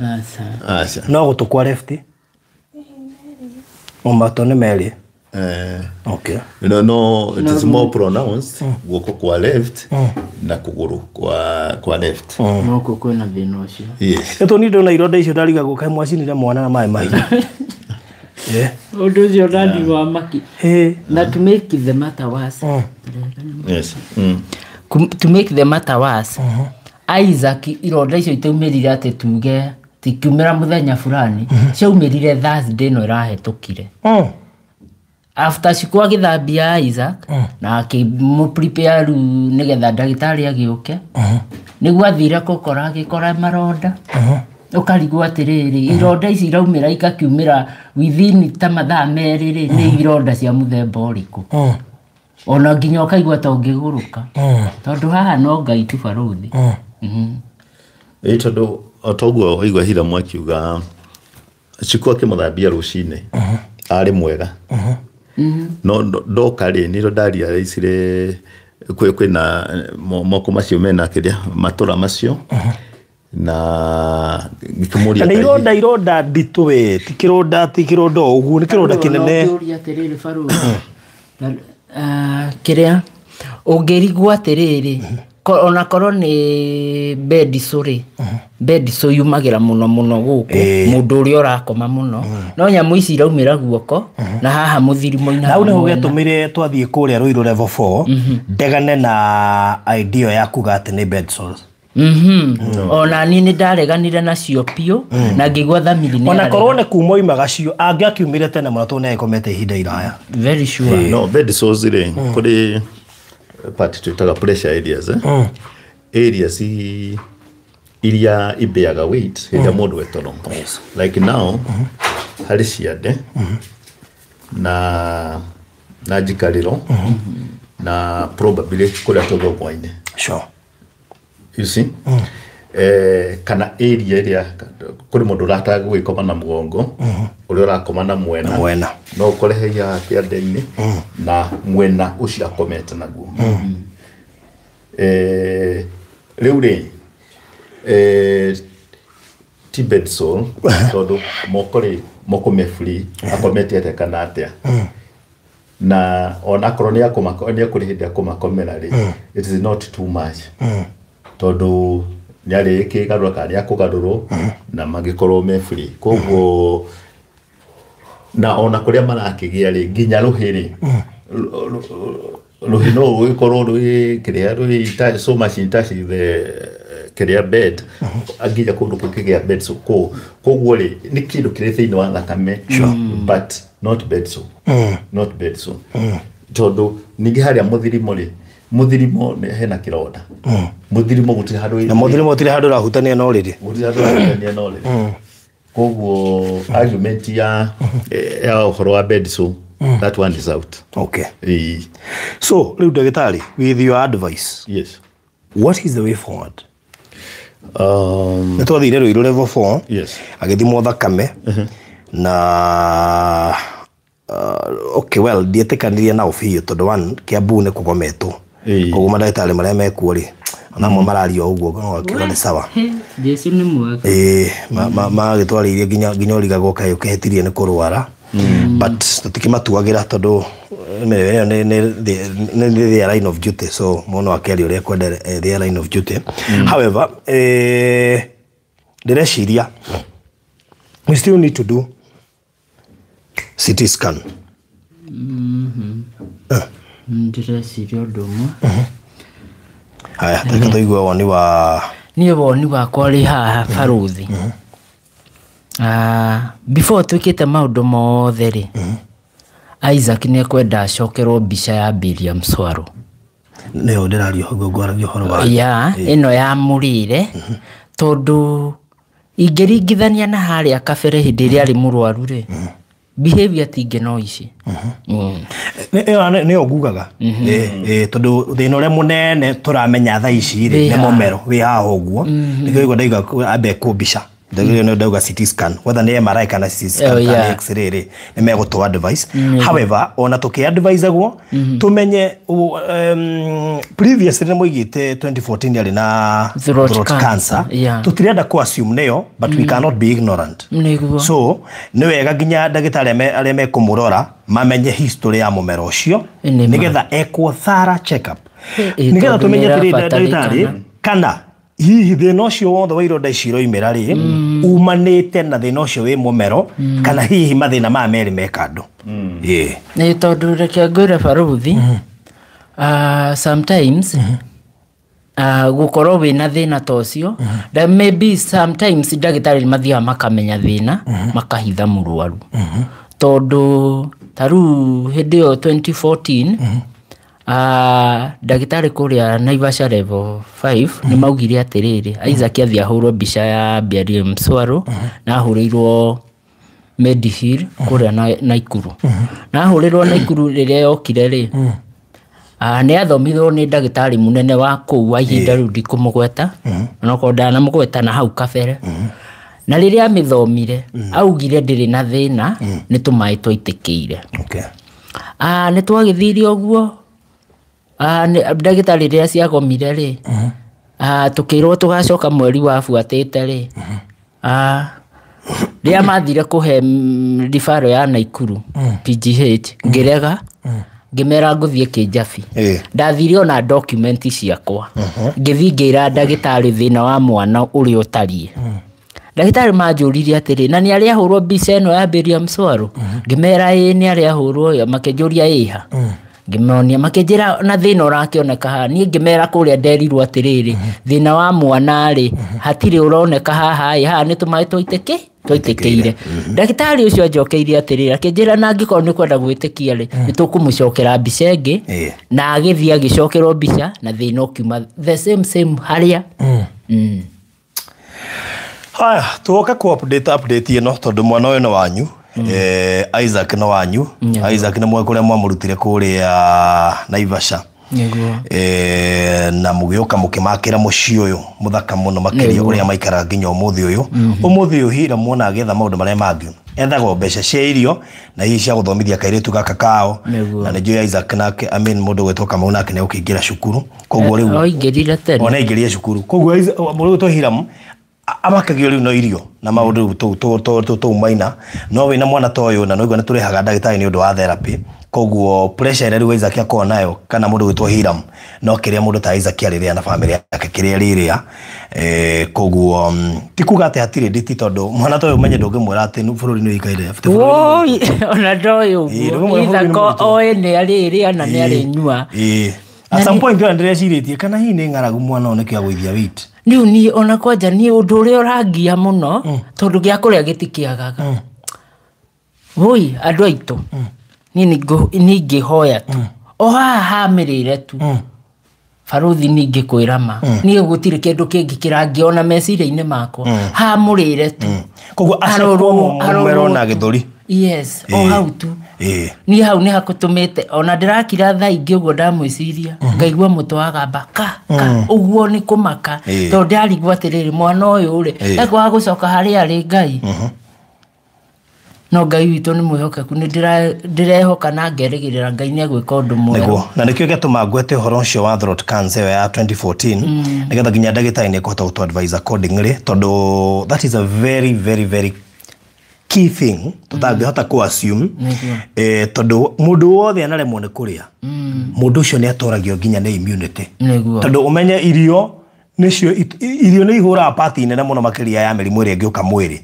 Aca. Aca. No gũtũ kwa left o matũ nĩ merĩ. No, it is more pronounced guoko kwa left na kũgũrũ kwa left. Gũkũ kwĩna thĩna ũcio. Yes. Ĩtũ ni ndona ironda icio ndarigagwo kaĩ mwacinire mwana na maĩ mahiũ. Ũndũ ũcio ndandi wa maki. Na to make the matter worse, to make the matter worse, Isaac ironda icio itaumĩrire atĩ tuge tikiumĩra mũthenya fulani, ciaumĩrire Thursday ĩno ĩrahĩtũkire, after Shiku agĩthambia Isaac na akĩmũ prepare rĩu nĩgetha ndagĩtarĩ agĩũke, nĩguo athire gũkora agĩkora maronda. Ũkarigwo atĩrĩrĩ, ironda ici iraumĩra ikakiumĩra within ta mathaa 2 rĩ, nĩ ironda cia mũthemba ũrĩkũ? Ona nginya ũkaigua ta ũngĩgũrũka, tondũ haha no Ngai tu barũthi. Ĩ tondũ o toguo waigua Hiramu akiuga Ciku akĩmũthambia rũcinĩ arĩ mwega, no ndoka rĩ nĩrĩo ndarealizire kwĩna moko macio mena kĩrĩa matũra macio, na ngĩkĩmũria. Na ironda, ironda nditũ we, ti kĩronda, ti kĩronda o ũguo, nĩ kĩronda kĩnene. Ũngĩũria atĩrĩrĩ barũthi, kĩrĩa ũngĩrigwo atĩrĩrĩ, ona korwo nĩ bed sore rĩ, bed sore yumagĩra mũno mũno gũkũ mũndũ ũrĩa ũrakoma mũno, no nyamũ ici iraumĩra guoko na haha mũthirimo-inĩ. Hau nĩho mwena. Gĩatũmire twathiĩ kũrĩa Ruiru level 4 ndegane na idea ya kuga atĩ nĩ bed sores. Ona niĩ nĩ ndareganire nacio biũ na ngĩigua thamiri nĩ Ona korwo yarega. nĩ kuma oimaga cio, angĩakiumire tene mũno tondũ nĩ agĩkomete ihinda iraya. Very sure. No bed sores rĩ, kũrĩ part twĩtaga pressure areas, areas iria ibeaga weight hĩndĩ ĩrĩa mũndũ e toro, like now harĩ ciande na njikarĩro na probably kũrĩa tũthũngwa-inĩ. You see, kana area ĩrĩa kũrĩ mũndũ ũrataga gũgĩkoma na mũgongo, ũrĩa ũrakoma na mwena. Mwena. No ũkore haha kĩande-inĩ na mwena ũcio akomete naguo. Rĩu rĩ, ti bed sore tondũ moko rĩ, moko me free, akomete atĩa kana atĩa, na ona akorwo nĩ akũma nĩ akũrĩ hĩndĩ akũmakomera rĩ, it is not too much tondũ nĩ arĩkĩgarũra kana nĩ akũgarũrwo na magĩkorwo me free. Koguo na ona kũrĩa marakĩgĩa rĩ, nginya rũhĩ rĩ, rũhĩ no rũgĩkorwo rwĩ kĩrĩa rwĩ so much in touch with the kĩrĩa bed, nginya kũndũ kũngĩgĩa bed sore kũu. Koguo rĩ, nĩ kĩndũ kĩrĩ thĩinĩ wa thakame, but not bed sore, not bed sore, tondũ ningĩ harĩa mũthirimo rĩ, mũthirimo hena kĩronda, mũthirimo gũtirĩ handũ. Na mũthirimo gũtirĩ handũ ũrahutania na ũrĩrĩ. Gũtirĩ handũ ũrahutania na ũrĩrĩ. Koguo argument ya ũhoro wa bed sore, that one is out. Ĩĩ. So rĩu ndagĩtarĩ, with your advice, what is the way forward? Nĩ twathire Ruiru level 4. Agĩthimwo thakame na okay, well, ndietĩkanirie nao biũ tondũ one, Kiambu nĩ kũgometwo. Koguo mandagĩtarĩ marĩa mekuo rĩ, onamwe mararia o ũguo, no akiuga nĩ sawa. Jesu nĩ mwega. Ĩĩ, magĩtwarĩirie nginya ũrigagwo kaĩ ũkĩhĩtirie nĩ kũrwara, but tũtikĩmatuagĩra tondũ ĩyo nĩ their line of duty, so mũndũ akĩaria ũrĩa ekwenda, their line of duty. However, ndĩreciria we still need to do CT scan. Ndĩreciria ũndũ ũmwe. Haya, reke tũigue woni wa Niĩ woni wakwa ũrĩ haha barũthi. Before twĩkĩte maũndũ mothe rĩ, Isaac nĩ ekwenda acokerwo mbica ya William Swallow. Nĩyo ndĩraria ũguo, ngwaragia ũhoro wa ya ĩno ya mũrĩre, tondũ ingĩringithania na harĩa kabere hĩndĩ ĩrĩa arĩ mũrwaru rĩ, behavior ti no ici. Ĩyo nĩyo ngugaga. Ĩ, tondũ thĩna ũrĩa mũnene tũramenya thaa ici rĩ Wĩ nĩ haha. mũmero wĩ haha ũguo, nĩkĩo igua ndauga ambe ekwo mbica. Ndauga nĩ ndauga CT scan, whether nĩ MRI kana CT scan kana X-ray rĩ, nĩ megũtũ advice. However, ona tũkĩ advisagwo tũmenye previously nĩ moigĩte 2014 arĩ na throat throat cancer. Cancer. Tũtirenda kũ assume nĩyo, but we cannot be ignorant. So nĩ wega nginya ndagĩtarĩ arĩa mekũmũrora mamenye history ya mũmero ũcio, Nĩ ma. nĩgetha ekwo thorough check up, nĩgetha tondũ tũmenye nĩ atĩrĩ, ĩrabatarĩkana. ndagĩtarĩ, kana hihi thĩna ũcio wothe wa ironda ici iroimĩra rĩ, umanĩte na thĩna ũcio wĩ mũmero, kana hihi mathĩna maya merĩ me kando. Ĩĩ. Nĩ tondũ reke ngwĩre barũthi, sometimes gũkorwo wĩna thĩna ta ũcio, maybe sometimes ndagĩtarĩ nĩ mathiaga makamenya thĩna makahitha mũrwaru, tondũ ta rĩu hĩndĩ ĩyo 2014. Ndagĩtarĩ kũrĩa Naivasha level 5 nĩ maugire atĩrĩrĩ, Isaac athiĩ ahũrwo mbica ya barium swallow na ahũrĩirwo Mediheal kũrĩa Naikuru. Na ahũrĩrwo Naikuru rĩrĩa yokire rĩ, nĩ athomithirio nĩ ndagĩtarĩ mũnene wa kũu wa ihinda rĩu ndikũmũgweta, onokorwo ndanamũgweta na hau kabere. Na rĩrĩa amĩthomire augire ndĩrĩ na thĩna, nĩ tũmaĩ twaitĩkĩire. Nĩ twagĩthire ũguo. Ndagĩtarĩ rĩrĩa ciagomire rĩ, tũkĩrwo tũgacoka mweri wabuatĩte rĩ, rĩrĩa mathire kũhe referral ya Naikuru PGH, ngĩrega, ngĩmera ngũthiĩ Kĩnjabi. Ndathire ona document ciakwa, ngĩthiĩ ngĩra ndagĩtarĩ thĩna wa mwana ũrĩa ũtariĩ. Ndagĩtarĩ manjũririe atĩrĩ, na nĩ arĩa ahũrwo mbica ĩno ya barium swallow? Ngĩmera ĩĩ nĩ arĩa ahũrwo. Makĩnjũria ĩha, ngĩmonia, makĩnjĩra na thĩna ũrakĩoneka haha. Niĩ ngĩmera kũrĩa nderirwo atĩrĩrĩ, thĩna wa mwana rĩ hatirĩ ũroneka haha ĩ, haha nĩ tũmaĩ twaitĩkĩire. Ndagĩtarĩ ũcio anjokeirie atĩrĩrĩ, akĩnjĩra na angĩkorwo nĩ kwenda gwĩtĩkia rĩ, nĩ tũkũmũcokera mbica ĩngĩ. Na agĩthiĩ agĩcokerwo mbica na thĩna ũkiuma the same same harĩa. Haya, tuoka ku update ĩno tondũ mwana ũyũ nĩ wanyu. Isaac nĩ wanyu. Isaac nĩ mwe kũrĩa mwamũrutire kũrĩa Naivasha. Na mũgĩũka mũkĩmakĩra mũciĩ ũyũ mũthaka mũno makĩria ũrĩa maikaraga nginya ũmũthĩ ũyũ. Ũmũthĩ ũyũ hira muona agĩetha maũndũ marĩa mangĩ, ethaga o mbeca cia irio na hihi cia gũthomithia kairĩtu gaka kao. Na nĩ njũĩ Isaac nake, I mean, mũndũ gwĩtwo Kamau nake nĩ egũkĩingĩra cukuru, koguo rĩu Oingĩrire tene. Ona aingĩrire cukuru, koguo mũndũ gwĩtwo Hiram amakagio rĩu no irio na maũndũ rĩu tũu maina. No wĩna mwana ta ũyũ na noigua nĩ tũrĩhaga ndagĩtarĩ nĩ ũndũ wa therapy, koguo pressure ĩrĩa rĩu Isaac akoragwo nayo kana mũndũ gwĩtwo Hiram no kĩrĩa mũndũ ta Isaac arĩrĩa na famĩlĩ yake kĩrĩa rĩrĩa. Koguo ti kuga atĩ hatirĩ nditi, tondũ mwana ta ũyũ ũmenye ndũngĩmwĩra atĩ bũrũri nĩ ũikaire. Woi, ona ndoĩ ũguo. Ndũngĩmwĩra bũrũri nĩ Isaac mũritũ. oĩ nĩ arĩrĩa na nĩ arĩnyua. At some point ona ndĩrecirĩtie kana hihi nĩ ng'aragu mwana ũyũ nĩkĩo agũithia weight. Rĩu niĩ ona kwanja niĩ ũndũ ũrĩa ũrangia mũno, tondũ gĩa kũrĩa gĩtikĩagaga. Woi, andũ aitũ, niĩ ningĩhoya tu o haha hamĩrĩre tu baruthi, ningĩkwĩra ma niĩ gũtirĩ kĩndũ kĩngĩ kĩrangia ona meciria-inĩ makwa, hamũrĩre tu. Koguo acekwo mũmero na gĩthũri. Yes, o hau tu. Niĩ hau nĩ hakũtũmĩte ona ndĩrakira thaa ingĩ ũguo ndamwĩciria, ngaigua mũtwe wagamba ka ka ũguo nĩ kũmaka, tondũ ndarigwo atĩrĩrĩ, mwana ũyũ rĩ ekwaga gũcoka harĩa arĩ Ngai. No Ngai witũ nĩ mwĩhokeku, nĩ ndĩrehoka na ngerĩgĩrĩra Ngai nĩ egwĩka ũndũ mwerũ. Nĩguo, na nĩkĩo gĩatũma ngwete ũhoro ũcio wa throat cancer ĩyo ya 2014, nĩgetha nginya ndagĩtarĩ nĩ ekũhota gũtũ advise accordingly, tondũ that is a very very very key thing tũtangĩhota kũ assume. Tondũ mũndũ wothe anaremwo nĩ kũrĩa, mũndũ ũcio nĩ atoragio nginya nĩ immunity. Tondũ ũmenye irio nĩcio irio nĩ ihũraga part nene mũno makĩria ya mĩrimũ ĩrĩa ĩngĩũka mwĩrĩ.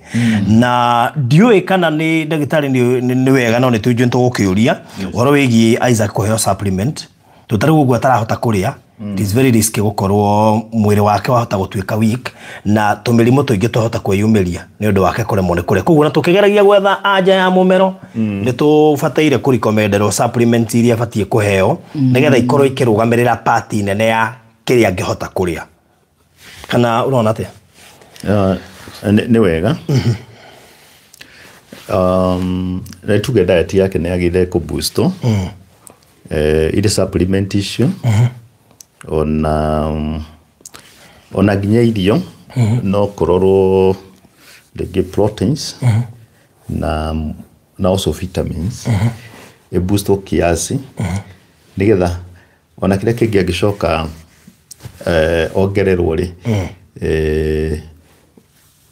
Na ndiũĩ kana nĩ ndagĩtarĩ nĩ wega, no nĩ tũnjũ nĩ tũgũkĩũria ũhoro wĩgiĩ Isaac kũheo supplement, tondũ ta rĩu ũguo atarahota kũrĩa, it is very risky gũkorwo mwĩrĩ wake wahota gũtuĩka weak na tũmĩrimũ tũingĩ twahota kwĩyumĩria nĩ ũndũ wake kũremwo nĩ kũrĩa. Koguo na tũkĩgeragia gwetha anja ya mũmero, nĩ tũbataire kũrekommenderwo supplement iria abatiĩ kũheo nĩgetha ikorwo ikĩrũgamĩrĩra part nene ya kĩrĩa angĩhota kũrĩa. Kana ũrona atĩa? Nĩ wega. Nĩ tuge diet yake nĩ yagĩrĩire kũ-boostwo. Irĩ supplement icio ona nginya irio no kũrorwo rĩngĩ proteins na also vitamins ĩboostwo kiasi, nĩgetha ona kĩrĩa kĩngĩ angĩcoka ongererwo rĩ,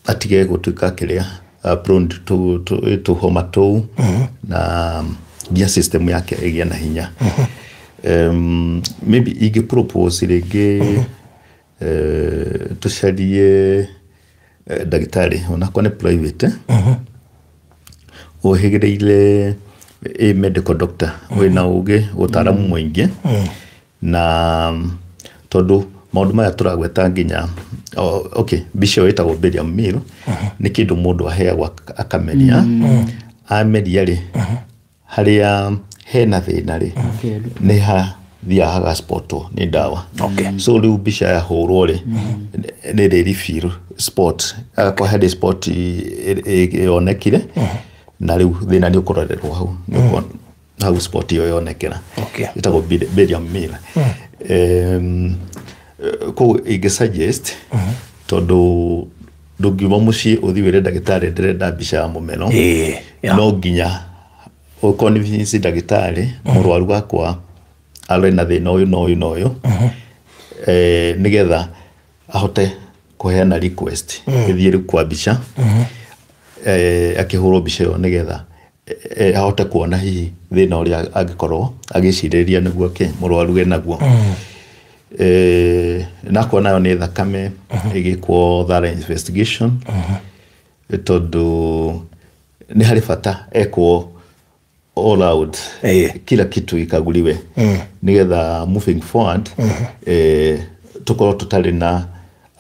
atige gũtuĩka kĩrĩa prone to homa tũu, na nginya system yake ĩgĩe na hinya. Maybe ingĩ propose rĩngĩ tũcarie ndagĩtarĩ onakorwo nĩ private ũhĩgĩrĩire, a medical doctor wĩna ũgĩ ũtaaramu mũingĩ, na tondũ maũndũ maya tũragweta nginya okay, mbica ĩyo ĩtagwo barium meal nĩ kĩndũ mũndũ aheagwo akameria, ameria rĩ, harĩa hena thĩna rĩ nĩ ha Thiaga hagaspotwo nĩ ndawa. Okay. So rĩu mbica yahũrwo rĩ, nĩ rĩ reveal spot, agakorwo harĩ spot yonekire, na rĩu thĩna nĩ ũkũrorerwo hau. Hau spot ĩyo yonekera. Okay. Ĩtagwo barium meal. Koguo ingĩ suggest, tondũ ndũngiuma mũciĩ ũthiĩ wĩre ndagĩtarĩ ndĩrenda mbica ya mũmero, no nginya ũconvince ndagĩtarĩ mũrwaru wakwa arĩ na thĩna ũyũ na ũyũ na ũyũ, nĩgetha ahote kũheana request ĩthiĩ rĩu kwa mbica, akĩhũrwo mbica ĩyo nĩgetha ahote kuona hihi thĩna ũrĩa angĩkorwo agĩcirĩria nĩguo kĩ mũrwaru enaguo. Na kuona yo nĩ thakame ĩgĩkwo thorough investigation, tondũ nĩ harĩ bata ekwo all out, kila kitu ikaguliwe, nĩgetha moving forward tũkorwo tũtarĩ na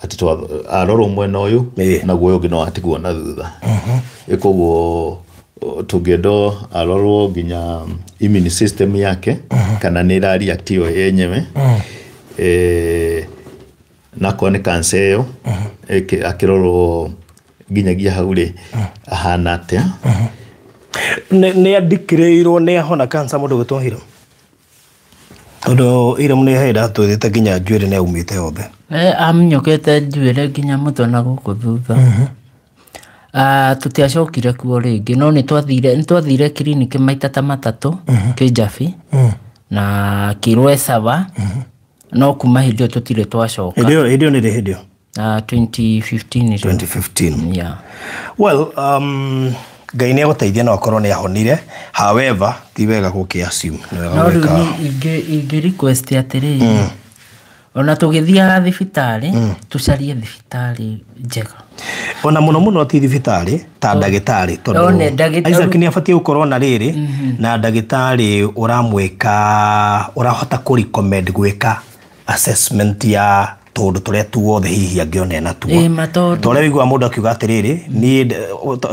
atĩ arorwo mwena ũyũ naguo ũyũ ũngĩ no atigwo na thutha. Koguo tũngĩenda arorwo nginya immune system yake kana nĩ ĩra react yo yenyewe, nakorwo nĩ cancer ĩyo akĩrorwo nginyagia hau rĩ ahana atĩa. Nĩ andikĩrĩirwo nĩ ahona cancer mũndũ gwĩtwo Hiram, tondũ Hiram nĩ hĩndĩ atwĩrĩte nginya njuĩrĩ nĩ aumĩte yothe. Amunyũkĩte njuĩrĩ nginya mũtwe na gũkũ thutha. Tũtiacokire kuo rĩngĩ, no nĩ twathire kiriniki maita ta matatũ Kĩnjabi na kĩrwo sawa, no kuma hĩndĩ ĩyo tũtirĩ twacoka. Hĩndĩ ĩyo nĩ rĩ hĩndĩ ĩyo? 2015. 2015. Yeah. Well, Ngai nĩ agũteithia no akorwo nĩ ahonire, however ti wega gũkĩ assume, nĩ wega No rĩu gwĩka. Ingĩ request atĩrĩrĩ, ona tũgĩthiaga thibitarĩ tũcarie thibitarĩ njega. Ona mũno mũno ti thibitarĩ ta ndagĩtarĩ, tondũ One ndagĩtarĩ. Isaac nĩ abatiĩ gũkorwo na rĩrĩ na ndagĩtarĩ ũramwĩka, ũrahota kũ recommend gwĩka assessment ya tũndũ tũrĩa tuothe hihi angĩona ena tuo. Ĩĩ, ma tondũ Tondũ ũrĩa ũiguaga mũndũ akiuga atĩrĩrĩ, niĩ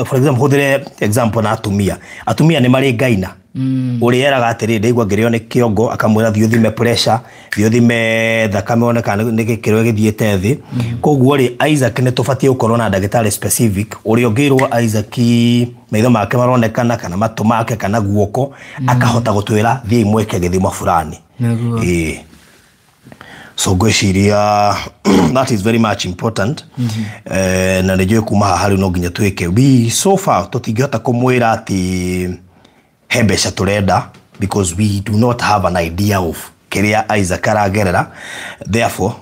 for example hũthĩre example na atumia. Atumia nĩ marĩ ngaina ũrĩa eraga atĩrĩrĩ, ndaigua ngĩrĩo nĩ kĩongo, akamwĩra thiĩ ũthime pressure, thiĩ ũthime thakame one kana nĩ gĩkĩro gĩthiĩte thĩ. Koguo rĩ, Isaac nĩ tũbatiĩ gũkorwo na ndagĩtarĩ specific ũrĩa ũngĩrwo Isaac maitho make maronekana kana matũ make kana guoko, akahota gũtwĩra thiĩ mwĩke gĩthimo fulani. Nĩguo. Ĩĩ. So ngwĩciria that is very much important. Na nĩ njũĩ kuma haha rĩu no nginya twĩke, we so far tũtingĩhota kũmwĩra atĩ he mbeca tũrenda, because we do not have an idea of kĩrĩa Isaac aragerera. Therefore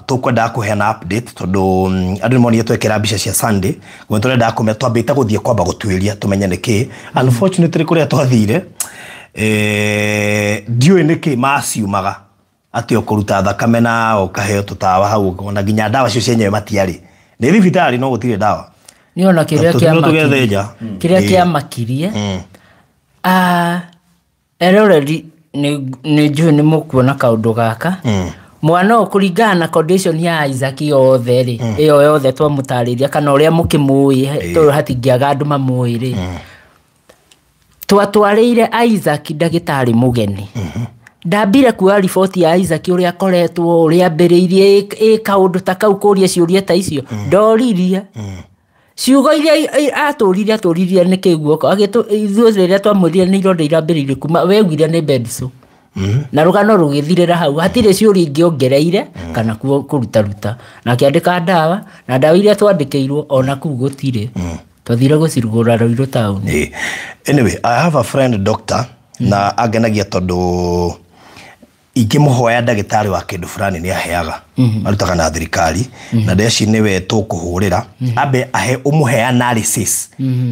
tũkwendaga kũheana update, tondũ andũ nĩ monire twekĩra mbica cia Sunday, kũmwe tũrendaga kũmenya, twambĩte gũthiĩ kwamba gũtuĩria tũmenye nĩkĩ. Unfortunately kũrĩa twathire, ndiũĩ nĩkĩ maciumaga atĩ ũkũruta thakame na ũkaheo tũtawa hau, ona nginya ndawa cio cienyewe matiarĩ, nĩ thibitarĩ no gũtirĩ ndawa. Nĩ ona kĩrĩa Tũthiĩ tũgethĩnja. kĩrĩa kĩamakirie eroreri, nĩ njũĩ nĩ mũkuona kaũndũ gaka. Mwana ũyũ kũringana na condition ya Isaac yothe rĩ, ĩyo yothe twamũtarĩria kana ũrĩa mũkĩmũĩ, tondũ hatingĩaga andũ mamũĩ rĩ, twatwarĩire Isaac ndagĩtarĩ mũgeni. Ndambire kuoya riboti ya Isaac ũrĩa akoretwo, ũrĩa ambĩrĩirie ĩ kaũndũ ta kau, kũria ciũria ta icio, ndoririe ciugo iria atũririe nĩkĩ guoko ithuĩ rĩrĩa twamwĩrire nĩ ironda irambĩrĩirie kuma wegwire nĩ bed sore, na rũgano rũgĩthirĩra hau, hatirĩ ciũria ingĩ ongereire kana kũrutaruta, na akĩandĩka ndawa, na ndawa iria twandĩkĩirwo ona kũu gũtirĩ, twathire gũcirugũra Ruiru town. Anyway, I have a friend doctor na angenagia tondũ ingĩmũhoya ndagĩtarĩ wa kĩndũ fulani nĩ aheaga, arutaga na thirikari, na ndeci nĩwe tũkũhũrĩra ambe ahe ũmũhe analysis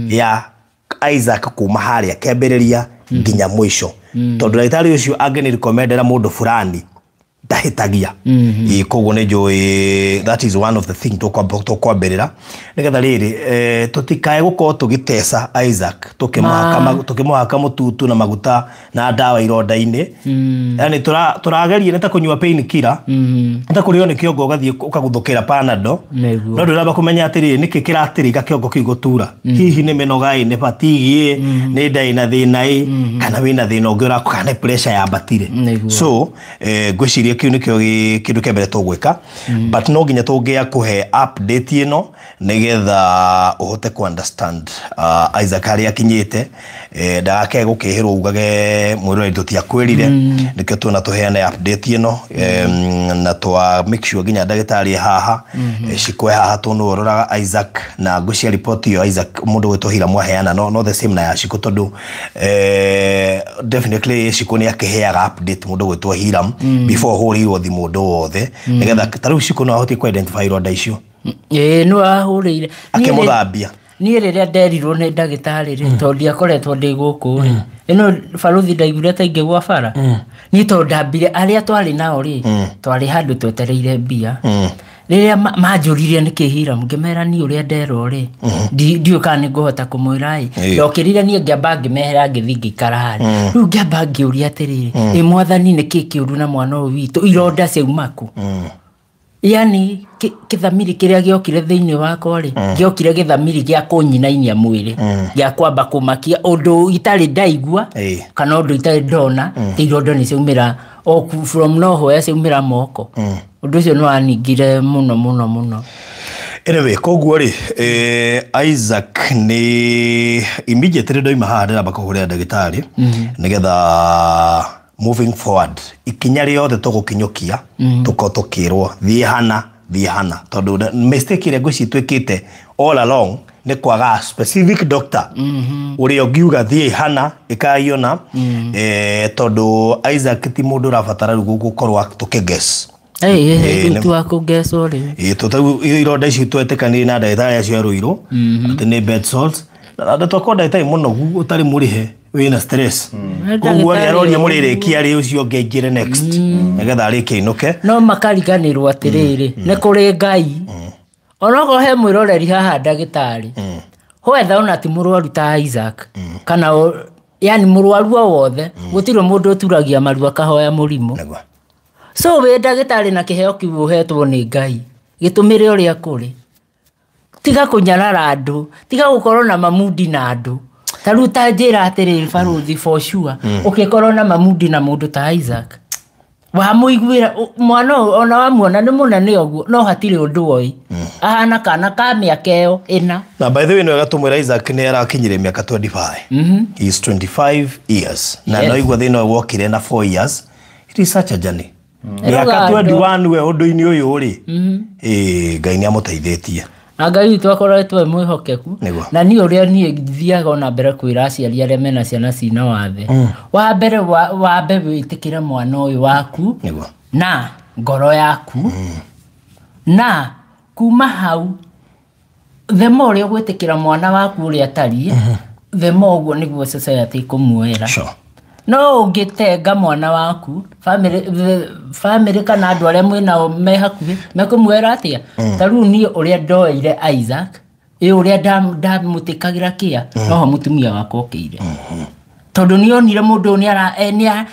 ya Isaac kuma harĩa kĩambĩrĩria nginya mũico, tondũ ndagĩtarĩ ũcio angĩnĩ recommendera mũndũ fulani. Ndahĩtagia. Ĩĩ, koguo nĩ njũĩ that is one of the thing tũkwambĩrĩra nĩgetha rĩrĩ tũtikae gũkorwo tũgĩteca Isaac tũkĩmũhaka mũtutu na maguta na ndawa ironda-inĩ. Yani tũrageria nĩ ta kũnyua pain killer, nĩ ta kũrĩo nĩ kĩongo ũgathiĩ ũkaguthũkĩra Panadol, no ndũramba kũmenya atĩrĩrĩ nĩkĩ kĩratĩrĩka kĩongo kĩu gũtura. Hihi nĩ mĩnoga ĩ, nĩ fatigue ĩ, nĩ nda ĩna thĩna ĩ, kana wĩna thĩna ũngĩ ũrakũ, kana nĩ pressure yambatire. So ngwĩciria kĩu nĩkĩo kĩndũ kĩa mbere tũgwĩka, but no nginya tũngĩa kũhe update ĩno nĩgetha ũhote ku understand Isaac harĩa akinyĩte, ndagake gũkĩhĩrwo ugage mwĩroreri tũtiakwĩrire. Nĩkĩo tuona tũheane update ĩno, na twa make sure nginya ndagĩtarĩ haha, cikwe haha tondũ ũroraga Isaac na ngwĩciria report ĩyo Isaac mũndũ gwĩtwo Hiramu aheana no the same na ya Shiko, tondũ definitely Shiko nĩ akĩheaga update mũndũ gwĩtwo Hiram before hũrĩirwo thimũ ũndũ wothe, nĩgetha ta rĩu Shiko no ahotie ku identify ironda icio. Ĩĩ, nĩwe ahũrĩire. Akĩmũthambia. Niĩ rĩrĩa nderirwo nĩ ndagĩtarĩ rĩ, tondũ ndiakoretwo ndĩ gũkũ rĩ, ĩno baruthi ndaiguire ta ingĩgwa bara. Niĩ tondũ ndambire arĩa twarĩ nao rĩ, twarĩ handũ twetereire mbia. Rĩrĩa manjũririe nĩkĩ Hiram, ngĩmera niĩ ũrĩa nderwo rĩ, ndiũĩ kana nĩ ngũhota kũmwĩra ĩ. Ndokĩrire niĩ ngĩamba ngĩmehera ngĩthiĩ ngĩikara harĩa. Rĩu ngĩamba ngĩũria atĩrĩrĩ, ĩ mwathani nĩkĩ kĩũru na mwana ũyũ witũ, ironda ciauma kũ? Yani kĩthamiri kĩrĩa gĩokire thĩinĩ wakwa rĩ, gĩokire gĩthamiri gĩa kũnyinainia mwĩrĩ, gĩa kwamba kũmakia ũndũ itarĩ ndaigua kana ũndũ itarĩ ndona, ti ironda nĩ ciaumĩra o from nowhere ciaumĩra moko. Ũndũ ũcio nĩ waningire mũno mũno mũno. Anyway, koguo rĩ, Isaac nĩ immediately ndoima haha ndĩramba kũhũrĩra ndagĩtarĩ nĩgetha moving forward ikinya rĩothe tũgũkinyũkia tũkorwo tũkĩrwo thiĩ hana, thiĩ hana, tondũ mistake ĩrĩa ngwĩciria twĩkĩte all along nĩ kwaga specific doctor ũrĩa ũngiuga thiĩ hana ĩkaiona, tondũ Isaac ti mũndũ ũrabatara rĩu gũkorwo tũkĩguess. Rĩu ti wa kũngecwo rĩu. Ĩĩ, tũ ironda icio twetĩkanire na ndagĩtarĩ acio a Ruiru atĩ nĩ bed sores, na twakorwo ndagĩtarĩ mũnogu ũtarĩ mũrĩhe wĩna stress, koguo rĩ aroria mũrĩrĩkia rĩ ũcio ũngĩ aingĩre next nĩgetha arĩkie ainũke. No makariganĩrwo atĩrĩrĩ, nĩ kũrĩ Ngai. Onokorwo he mwĩroreri haha ndagĩtarĩ, whether ona ti mũrwaru ta Isaac kana yani mũrwaru o wothe, gũtirĩ mũndũ ũturagia maru akahoya mũrimũ. So wĩ ndagĩtarĩ na kĩheo kĩu ũhetwo nĩ Ngai, gĩtũmĩre ũrĩa kũrĩ. Tiga kũnyarara andũ, tiga gũkorwo na mamundi na andũ. Ta rĩu ta njĩra atĩrĩrĩ baruthi, for sure ũkĩkorwo na mamundi na mũndũ ta Isaac, wamũiguĩra mwana ũyũ ona wamuona nĩ mũnene ũguo, no hatirĩ ũndũ oĩ. Ahana kana ka mĩaka ĩyo ĩna. Na by the way, nĩ wega tũmwĩra Isaac nĩ arakinyire mĩaka 25. He is 25 years. Na no igua thĩna ũyũ wokire na 4 years. It is such a journey. Mĩaka 21 we ũndũ-inĩ ũyũ rĩ, Ngai nĩ amũteithĩtie. Na Ngai witũ akoretwo e mwĩhokeku. Na niĩ ũrĩa niĩ thiaga ona mbere kwĩra aciari arĩa mena ciana cina wathe, wa mbere wambe wĩtĩkĩre mwana ũyũ waku na ngoro yaku, na kuma hau the more ũrĩa ũgwĩtĩkĩra mwana waku ũrĩa atariĩ, the more ũguo nĩguo society ĩkũmuoera. No ũngĩtenga mwana waku, family kana andũ arĩa mwĩnao me hakuhĩ mekũmuoera atĩa? Ta rĩu niĩ ũrĩa ndoeire Isaac, ĩ ũrĩa ndamũtĩkagĩra kĩa, noho mũtumia wakwa okĩire. Tondũ nĩonire mũndũ ũyũ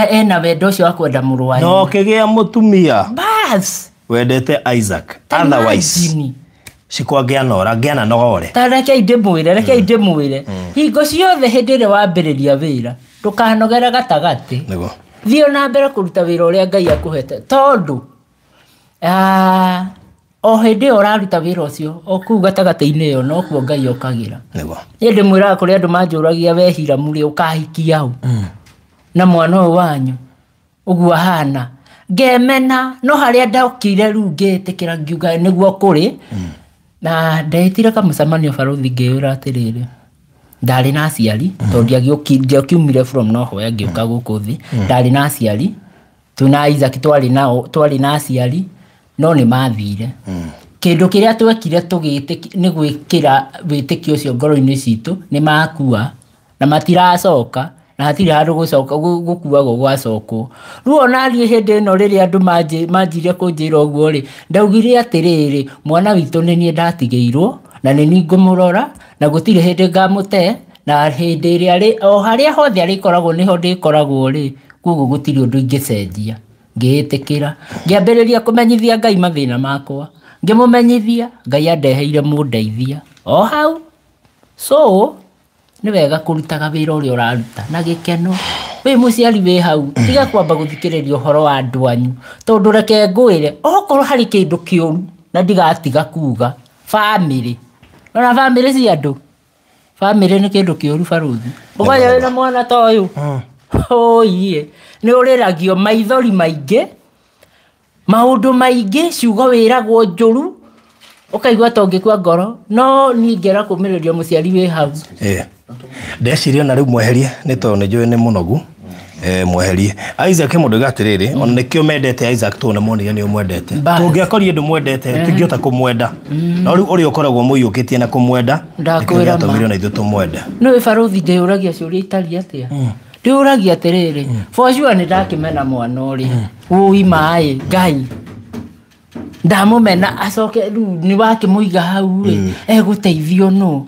ena wendo ũcio wa kwenda mũrũ wa No nyina. kĩgĩa mũtumia Bas! wendete Isaac. Ta Otherwise, imagine. Shiko angĩanora, angĩananogore. Ta rekei ndĩmwĩre, rekei ndĩmwĩre. Hingo ciothe hĩndĩ ĩrĩa wambĩrĩria wĩra, ndũkanogere gatagatĩ. Thiĩ na mbere kũruta wĩra ũrĩa Ngai akũhete, tondũ, o hĩndĩ ĩyo ũraruta wĩra ũcio, o kũu gatagatĩ-inĩ ĩyo nokuo Ngai okagĩra. Niĩ ndĩmwĩraga kũrĩ andũ manjũragia we Hiramu rĩ, ũkahikia ũ? Na mwana ũyũ wanyu ũguo ahana. Ngemena, no harĩa ndokire rĩu ngĩtĩkĩra ngiuga nĩguo kũrĩ. Na ndetire kamũcemanio baruthi ngĩĩra atĩrĩrĩ, ndarĩ na aciari, tondũ ndiakiumire from nowhere ngĩũka gũkũ thĩ. Ndarĩ na aciari, twĩna Isaac twarĩ nao, twarĩ na aciari, no nĩ mathire. Kĩndũ kĩrĩa twekire nĩ gwĩkĩra wĩtĩkio ũcio ngoro-inĩ citũ, nĩ makua na matiracoka Na hatirĩ handũ gũcoka gũkuagwo gwacokwo. Rĩu ona niĩ hĩndĩ ĩno rĩrĩa andũ manjirie kũnjĩra ũguo rĩ, ndaugire atĩrĩrĩ, mwana witũ nĩ niĩ ndatigĩirwo na nĩ niĩ ngũmũrora na gũtirĩ hĩndĩ ngamũte, na hĩndĩ ĩrĩa arĩ o harĩa hothe arĩkoragwo nĩho ndĩkoragwo rĩ, koguo gũtirĩ ũndũ ingĩcenjia. Ngĩĩtĩkĩra, ngĩambĩrĩria kũmenyithia Ngai mathĩna makwa, ngĩmũmenyithia, Ngai andeheire mũndeithia o hau. So nĩ wega kũrutaga wĩra ũrĩa ũraruta na gĩkeno. Wĩ mũciari wĩ hau, tiga kwamba gũthikĩrĩria ũhoro wa andũ anyu, tondũ reke ngwĩre, okorwo harĩ kĩndũ kĩũru na ndigatiga kuga, bamĩrĩ. Ona bamĩrĩ cia andũ, bamĩrĩ nĩ kĩndũ kĩũru barũthi. Ũkanya wĩna mwana ta ũyũ, ũiye, nĩ ũrĩragio maithori maingĩ, maũndũ maingĩ, ciugo wĩragwo njũru, ũkaigua ta ũngĩkua ngoro, no niĩ ingĩenda kũmĩrĩria mũciari wĩ hau. Ndeciria na rĩu mweherie nĩ tondũ nĩ njũĩ nĩ mũnogu. Mweherie Isaac mũndũ uga atĩrĩrĩ, ona nĩkĩo mendete Isaac tondũ nĩ monire nĩ ũmwendete. Tũngĩakorire ndũmwendete tũtingĩhota kũmwenda, no rĩu ũrĩa ũkoragwo mũiyũkĩtie na kũmwenda nĩkĩo gĩatũmire ona ithuĩ tũmwende. Nĩ barũthi ndĩyũragia ciũria itariĩ atĩa? Ndĩyũragia atĩrĩrĩ, for sure nĩ ndakĩmena mwana ũrĩa ũi maĩ Ngai ndamũmena, acoke rĩu nĩ wakĩmũiga hau rĩ, egũteithio nũ?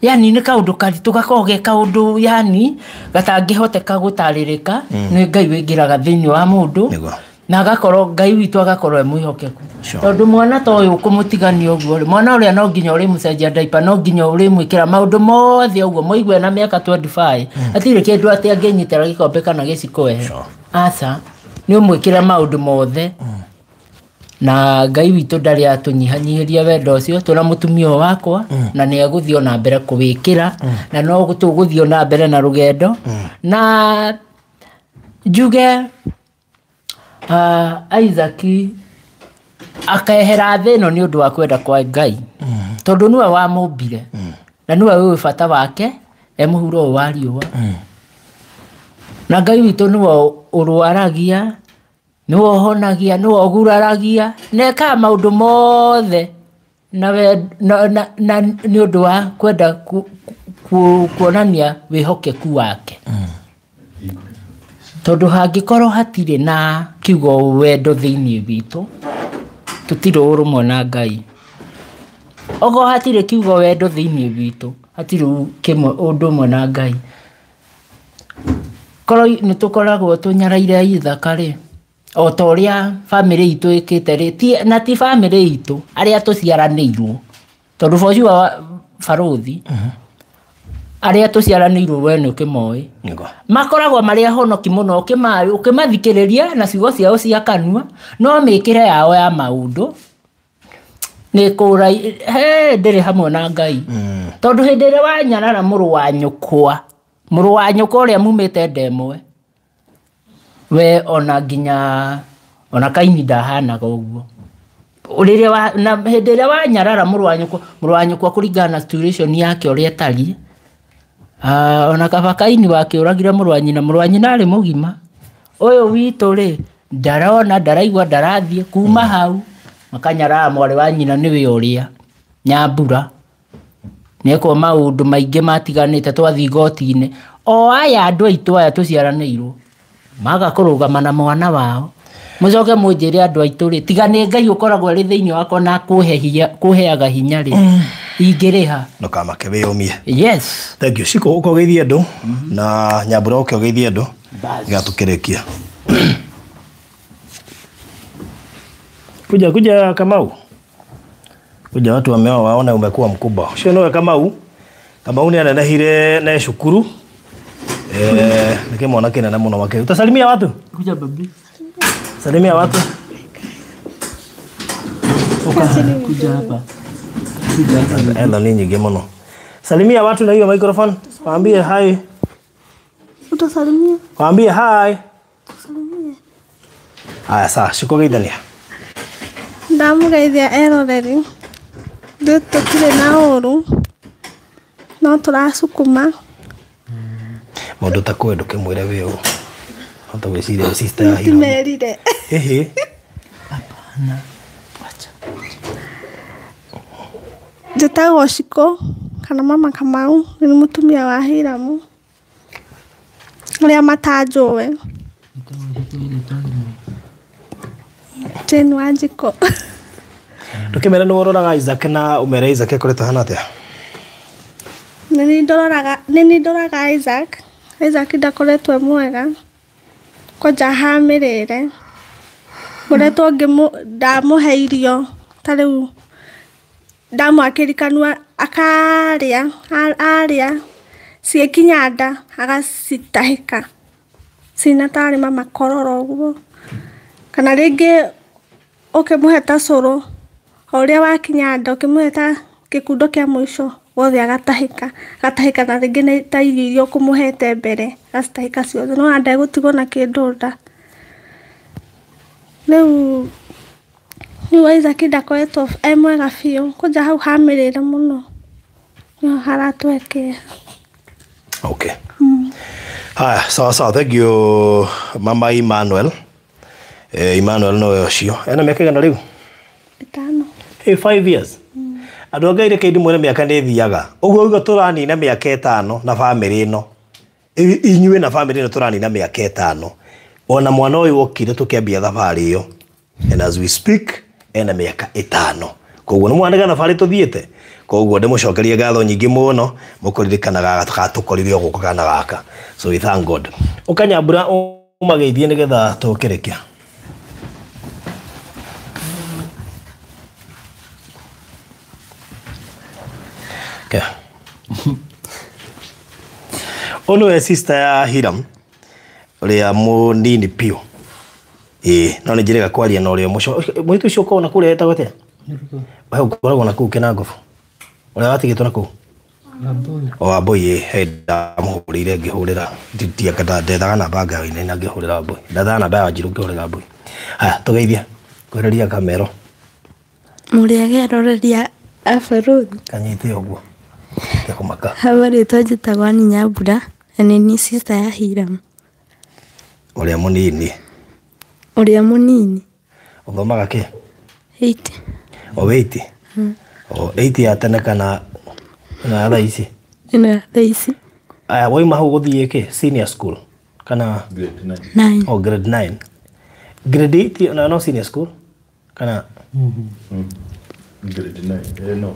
Yani nĩ kaũndũ karitũ gakoragwo ge kaũndũ yani gatangĩhoteka gũtarĩrĩka, nĩ Ngai wĩingĩraga thĩinĩ wa mũndũ na agakorwo Ngai witũ agakorwo e mwĩhokeku. Tondũ mwana ta ũyũ ũkũmũtigania ũguo rĩ, mwana ũrĩa no nginya ũrĩmũcenjia diaper, no nginya ũrĩmwĩkĩra maũndũ mothe ũguo, mũigue na mĩaka 25, hatirĩ kĩndũ atĩ angĩnyitĩra gĩkombe kana gĩciko ehe. Aca, nĩ ũmwĩkĩre maũndũ mothe. Na Ngai witũ ndarĩ atũnyihanyihĩria wendo ũcio, twĩna mũtumia ũyũ wakwa, na nĩ egũthiĩ ona mbere kũwĩkĩra, na no tũgũthiĩ ona mbere na rũgendo. Na njuge Isaac akehera thĩ ĩno nĩ ũndũ wa kwenda kwa Ngai, tondũ nĩwe wamũmbire, na nĩwe ũĩ bata wake e mũhuro ũyũ wa riũa. Na Ngai witũ nĩwe ũrwaragia, nĩwe ũhonagia, nĩwe ũguraragia, na ekaga maũndũ mothe na nĩ ũndũ wa kwenda kuonania wĩhokeku wake. Tondũ hangĩkorwo hatirĩ na kiugo wendo thĩinĩ witũ, tũtirĩ ũrũmwe na Ngai. Okorwo hatirĩ kiugo wendo thĩinĩ witũ, hatirĩ kĩmwe ũndũ ũmwe na Ngai. Korwo nĩ tũkoragwo tũnyaraire ithaka rĩ, o ta ũrĩa bamĩrĩ itũ ĩkĩte rĩ, na ti bamĩrĩ itũ, arĩa tũciaranĩirwo, tondũ for sure barũthi, arĩa tũciaranĩirwo we nĩ ũkĩmoĩ, makoragwo marĩ ahonoki mũno, ũkĩmathikĩrĩria na ciugo ciao cia kanua, no mĩkĩre yao ya maũndũ nĩ kũra, he ndĩrĩ hamwe na Ngai. Tondũ hĩndĩ ĩrĩa wanyarara mũrũ wa nyũkwa, mũrũ wa nyũkwa ũrĩa mumĩte nda ĩmwe, we ona nginya ona Kaini ndahanaga ũguo. Rĩrĩa na hĩndĩ ĩrĩa wanyarara mũrũ wa nyũkwa kũringana na situation yake ũrĩa ĩtariĩ, ona kaba Kaini wakĩũragire mũrũ wa nyina, mũrũ wa nyina arĩ mũgima. Ũyũ witũ rĩ, ndarona, ndaraigua, ndarathiĩ kuma hau, makanyarara mwarĩ wa nyina nĩwe ũrĩa Nyambura. Nĩekwo maũndũ maingĩ matiganĩte twathiĩ igoti-inĩ. O aya andũ aitũ aya tũciaranĩirwo, maga kũrũgama na mwana wao. Mũcoke mũnjĩre andũ aitũ rĩ, tiga nĩ Ngai ũkoragwo arĩ thĩinĩ wakwa na kũheaga hinya rĩ, ingĩrĩha. Ndũkamake wĩyũmie. Yes. Thank you. Shiko ũka ũgeithie andũ, na Nyambura ũke ũgeithie andũ, nĩgetha tũkĩrĩkia. Kuja kuja Kamau. Kuja watu wameoa waone umekuwa mkubwa. Ucio niwe Kamau. Kamau nĩ anenehire na cukuru. Nĩ mwana kĩnene mũno makĩria. Utasalimia watu? Kuja babi. Salimia watu. Kuja hapa. Kuja hapa. Ela ni nyingi mũno. Salimia watu na hiyo microphone. Waambie hi. Utasalimia. Waambie hi. Utasalimia. Haya sawa, shukuru. Ndamũgeithia eroreri, ithuĩ tũtirĩ na ũru, no tũracukuma. Mũndũ ta kũĩ ndũkĩmwĩre wĩ ũũ. Hota gwĩciria sister ya Hiramu. Ndimerire. Ĩhĩ. Hapana. Wacha. Njĩtagwo Shiko kana Mama Kamau, nĩ mũtumia wa Hiramu. Arĩa matanjũĩ. Jane Wanjikũ. Ndũkĩmere nĩ ũroraga Isaac na ũmere Isaac akoretwo ahana atĩa? Nĩ niĩ ndoraga Isaac. Isaac ndakoretwo e mwega. Kwanja hamĩrĩre. Ngoretwo ndamũhe irio ta rĩu ndamwakĩria kanua akarĩa, arĩa cigĩkinya nda agacitahĩka cina tarĩ makororo ũguo. Kana rĩngĩ ũkĩmũhe ta cũrũ o ũrĩa wakinya nda ũkĩmũhe ta gĩkundo kĩa mũico wothe agatahĩka, agatahĩka na rĩngĩ nĩ ta irio iria ũkũmũhete mbere agacitahĩka ciothe no ona ndegũtigwo na kĩndũ nda. Rĩu Isaac ndakoretwo e mwega biũ kwanja hau hamĩrĩre mũno nĩho haratũhe kĩeha. Okay. Haya, sawa sawa, thank you Mama Emmanuel. Emmanuel nowe ũcio. Ena mĩaka igana rĩu? 5. Hey, 5 years. Andũ a Ngai reke ndĩmwĩre mĩaka nĩ ĩthiaga. Ũguo ũguo tũranina mĩaka 5 na bamĩrĩ ĩno. Inyuĩ na bamĩrĩ ĩno tũranina mĩaka 5. Ona mwana ũyũ wokire tũkĩambia thabarĩ ĩyo. And as we speak, ena mĩaka 5. Koguo nĩ mwana thabarĩ tũthiĩte. Koguo ndĩmũcokerie ngatho nyingĩ mũno mũkũririkanaga gatũkorire o gũkũ kana gaka. So we thank God. Ũkanyambura ũmageithie nĩgetha tũkĩrĩkia. Okay. Ũyũ nĩwe sister ya Hiram ũrĩa mũnini biũ. Ĩĩ, no nĩ njĩrĩga kwaria na ũrĩa mũco. Mũirĩtu ũcio ũkoragwo na kũrĩa etagwo atĩa? We ũkoragwo na kũu Kĩnangobu. Ũrĩa watigĩtwo na kũu? O Wambui ĩ, he ndamũhũrĩire ngĩhũrĩra ndethaga namba ngawa-inĩ na ngĩhũrĩra Wambui. Ndethaga namba ya Wanjirũ ngĩhũrĩra Wambui. Haya, tũgeithie. Kwĩrĩria kamero. Mũrĩega eroreria a bũrũri. Kanyite ũguo. Tekũmaka. Hawa rĩtwa njĩtagwo Ann Nyambura na nĩ niĩ sister ya Hiram. Ũrĩa mũnini. Ũrĩa mũnini. Ũthomaga kĩ? 8. O 8? O 8 ya tene kana na thaa ici? Ĩno ya thaa ici. Aya, wauma hau gũthiĩ kĩ? Senior school kana Grade 9. 9. O grade 9. Grade 8 na no senior school kana Grade 9. No.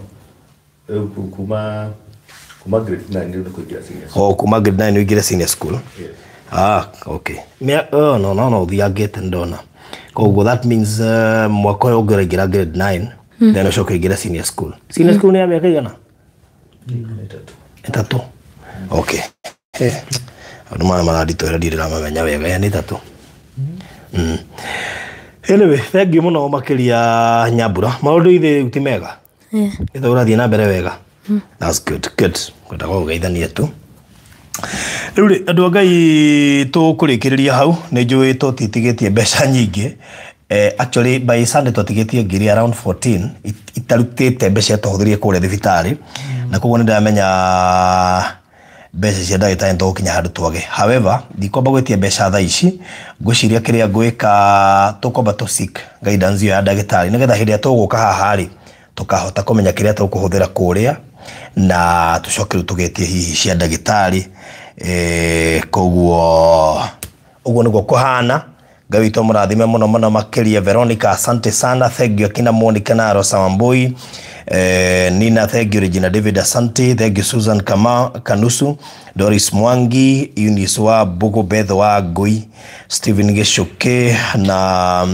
Kuma grade 9 nĩ kũingĩra senior school. O kuma grade 9 ũingĩre senior school. Yes. Ah, okay. Oh, no, ũthiangĩte ndona. Koguo that means mwaka ũyũ ũngĩ ũraingĩra grade 9, then ũcoke ũingĩre senior school. Senior school nĩ ya mĩaka igana? 3. Okay. Andũ maya maranditwĩra ndirĩ ndĩramamenya wega, nĩ 3. Anyway, thank you mũno makĩria Nyambura. Maũndũ ithe rĩu ti mega? Nĩ ũrathiĩ na mbere wega? That's good, good. Ngwendaga gũgeithania tu. Rĩu rĩ, andũ a Ngai tũkũrĩkĩrĩria hau, nĩ njũĩ tũtitigĩtie mbeca nyingĩ. Actually by Sunday twatigĩtie ngiri around 14 itarutĩte mbeca iria twahũthĩrire kũrĩa thibitarĩ. Na koguo nĩ ndĩramenya mbeca cia ndagĩtarĩ nĩ tũgũkinya handũ twage. However, ndikwamba gwĩtia mbeca thaa ici, ngwĩciria kĩrĩa ngwĩka tũkwamba tũ seek guidance ĩyo ya ndagĩtarĩ nĩgetha hĩndĩ ĩrĩa tũgũka haha rĩ, tũkahota kũmenya kĩrĩa tũkũhũthĩra kũrĩa na tũcoke rĩu tũgetie hihi cia ndagĩtarĩ. Koguo ũguo nĩguo kũhana. Ngai witũ mũrathime mũno mũno makĩria. Veronica, asante sana, thank you. Akina Monica na Rosa Wambui, Nina, thank you. Regina David, asante, thank you. Susan Kama Kanusu, Doris Mwangi, Eunice wa Bugo, Beth wa Ngui, Stephen Gichuki na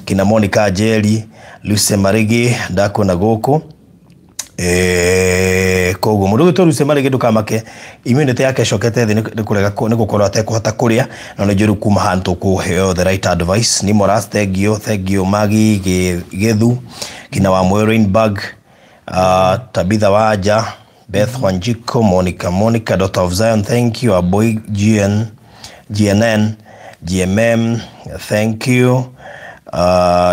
kina Monica Njeri, Lucy Marigi ndakuona gũkũ. Koguo mũndũ ũgwĩtwo Lucy Marigi ndũkamake, immunity yake ĩcokete thĩ nĩ kũrega nĩ gũkorwo atekũhota kũrĩa, na nĩ njũru kuma handũ tũkũheo the right advice. Ni Moras, thank you, thank you. Magi Githu, kina wa Moyo Rainbag, Tabitha Waja, Beth Wanjiko, Monica, Daughter of Zion, thank you. Aboy GN, GNN, GMM, thank you.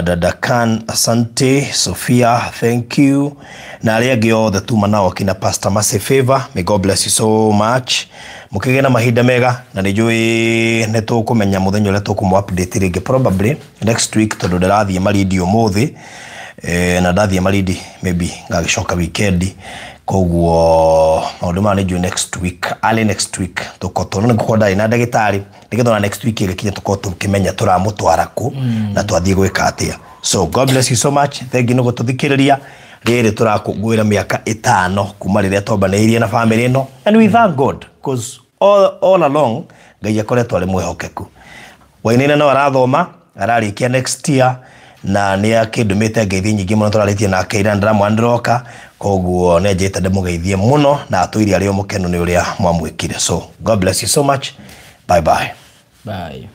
Dada Khan, asante. Sophia, thank you. Na arĩa angĩ othe tuma nao kina Pastor Mercy Favor, may God bless you so much. Mũkĩgĩe na mahinda mega, na nĩ njũĩ nĩ tũkũmenya mũthenya ũrĩa tũkũmũ update rĩngĩ probably next week, tondũ ndĩrathiĩ Malindi ũmũthĩ, na ndathiĩ Malindi maybe ngagĩcoka weekend. Koguo maũndũ maya nĩ njũĩ next week, early next week tũkorwo no nĩngũkorwo ndarĩ na ndagĩtarĩ, nĩgetha ona next week ĩgĩkinya tũkorwo tũkĩmenya tũramũtwara kũ na twathiĩ gwĩka atĩa. So God bless you so much. Thank you nĩ gũtũthikĩrĩria. Rĩrĩ tũrakũngũĩra mĩaka 5 kuma rĩrĩa twambanĩirie na family ĩno, and we thank God because all along Ngai akoretwo arĩ mwĩhokeku. Wainaina no arathoma, ararĩkia next year, na nĩ akĩndũmĩte ngeithi nyingĩ mũno, tũrarĩtie nake ira, ndĩramwandĩroka, koguo nĩ anjĩte ndĩmũgeithie mũno na atũire arĩ o mũkenu nĩ ũrĩa mwamwĩkire. So God bless you so much. Bye bye. Bye.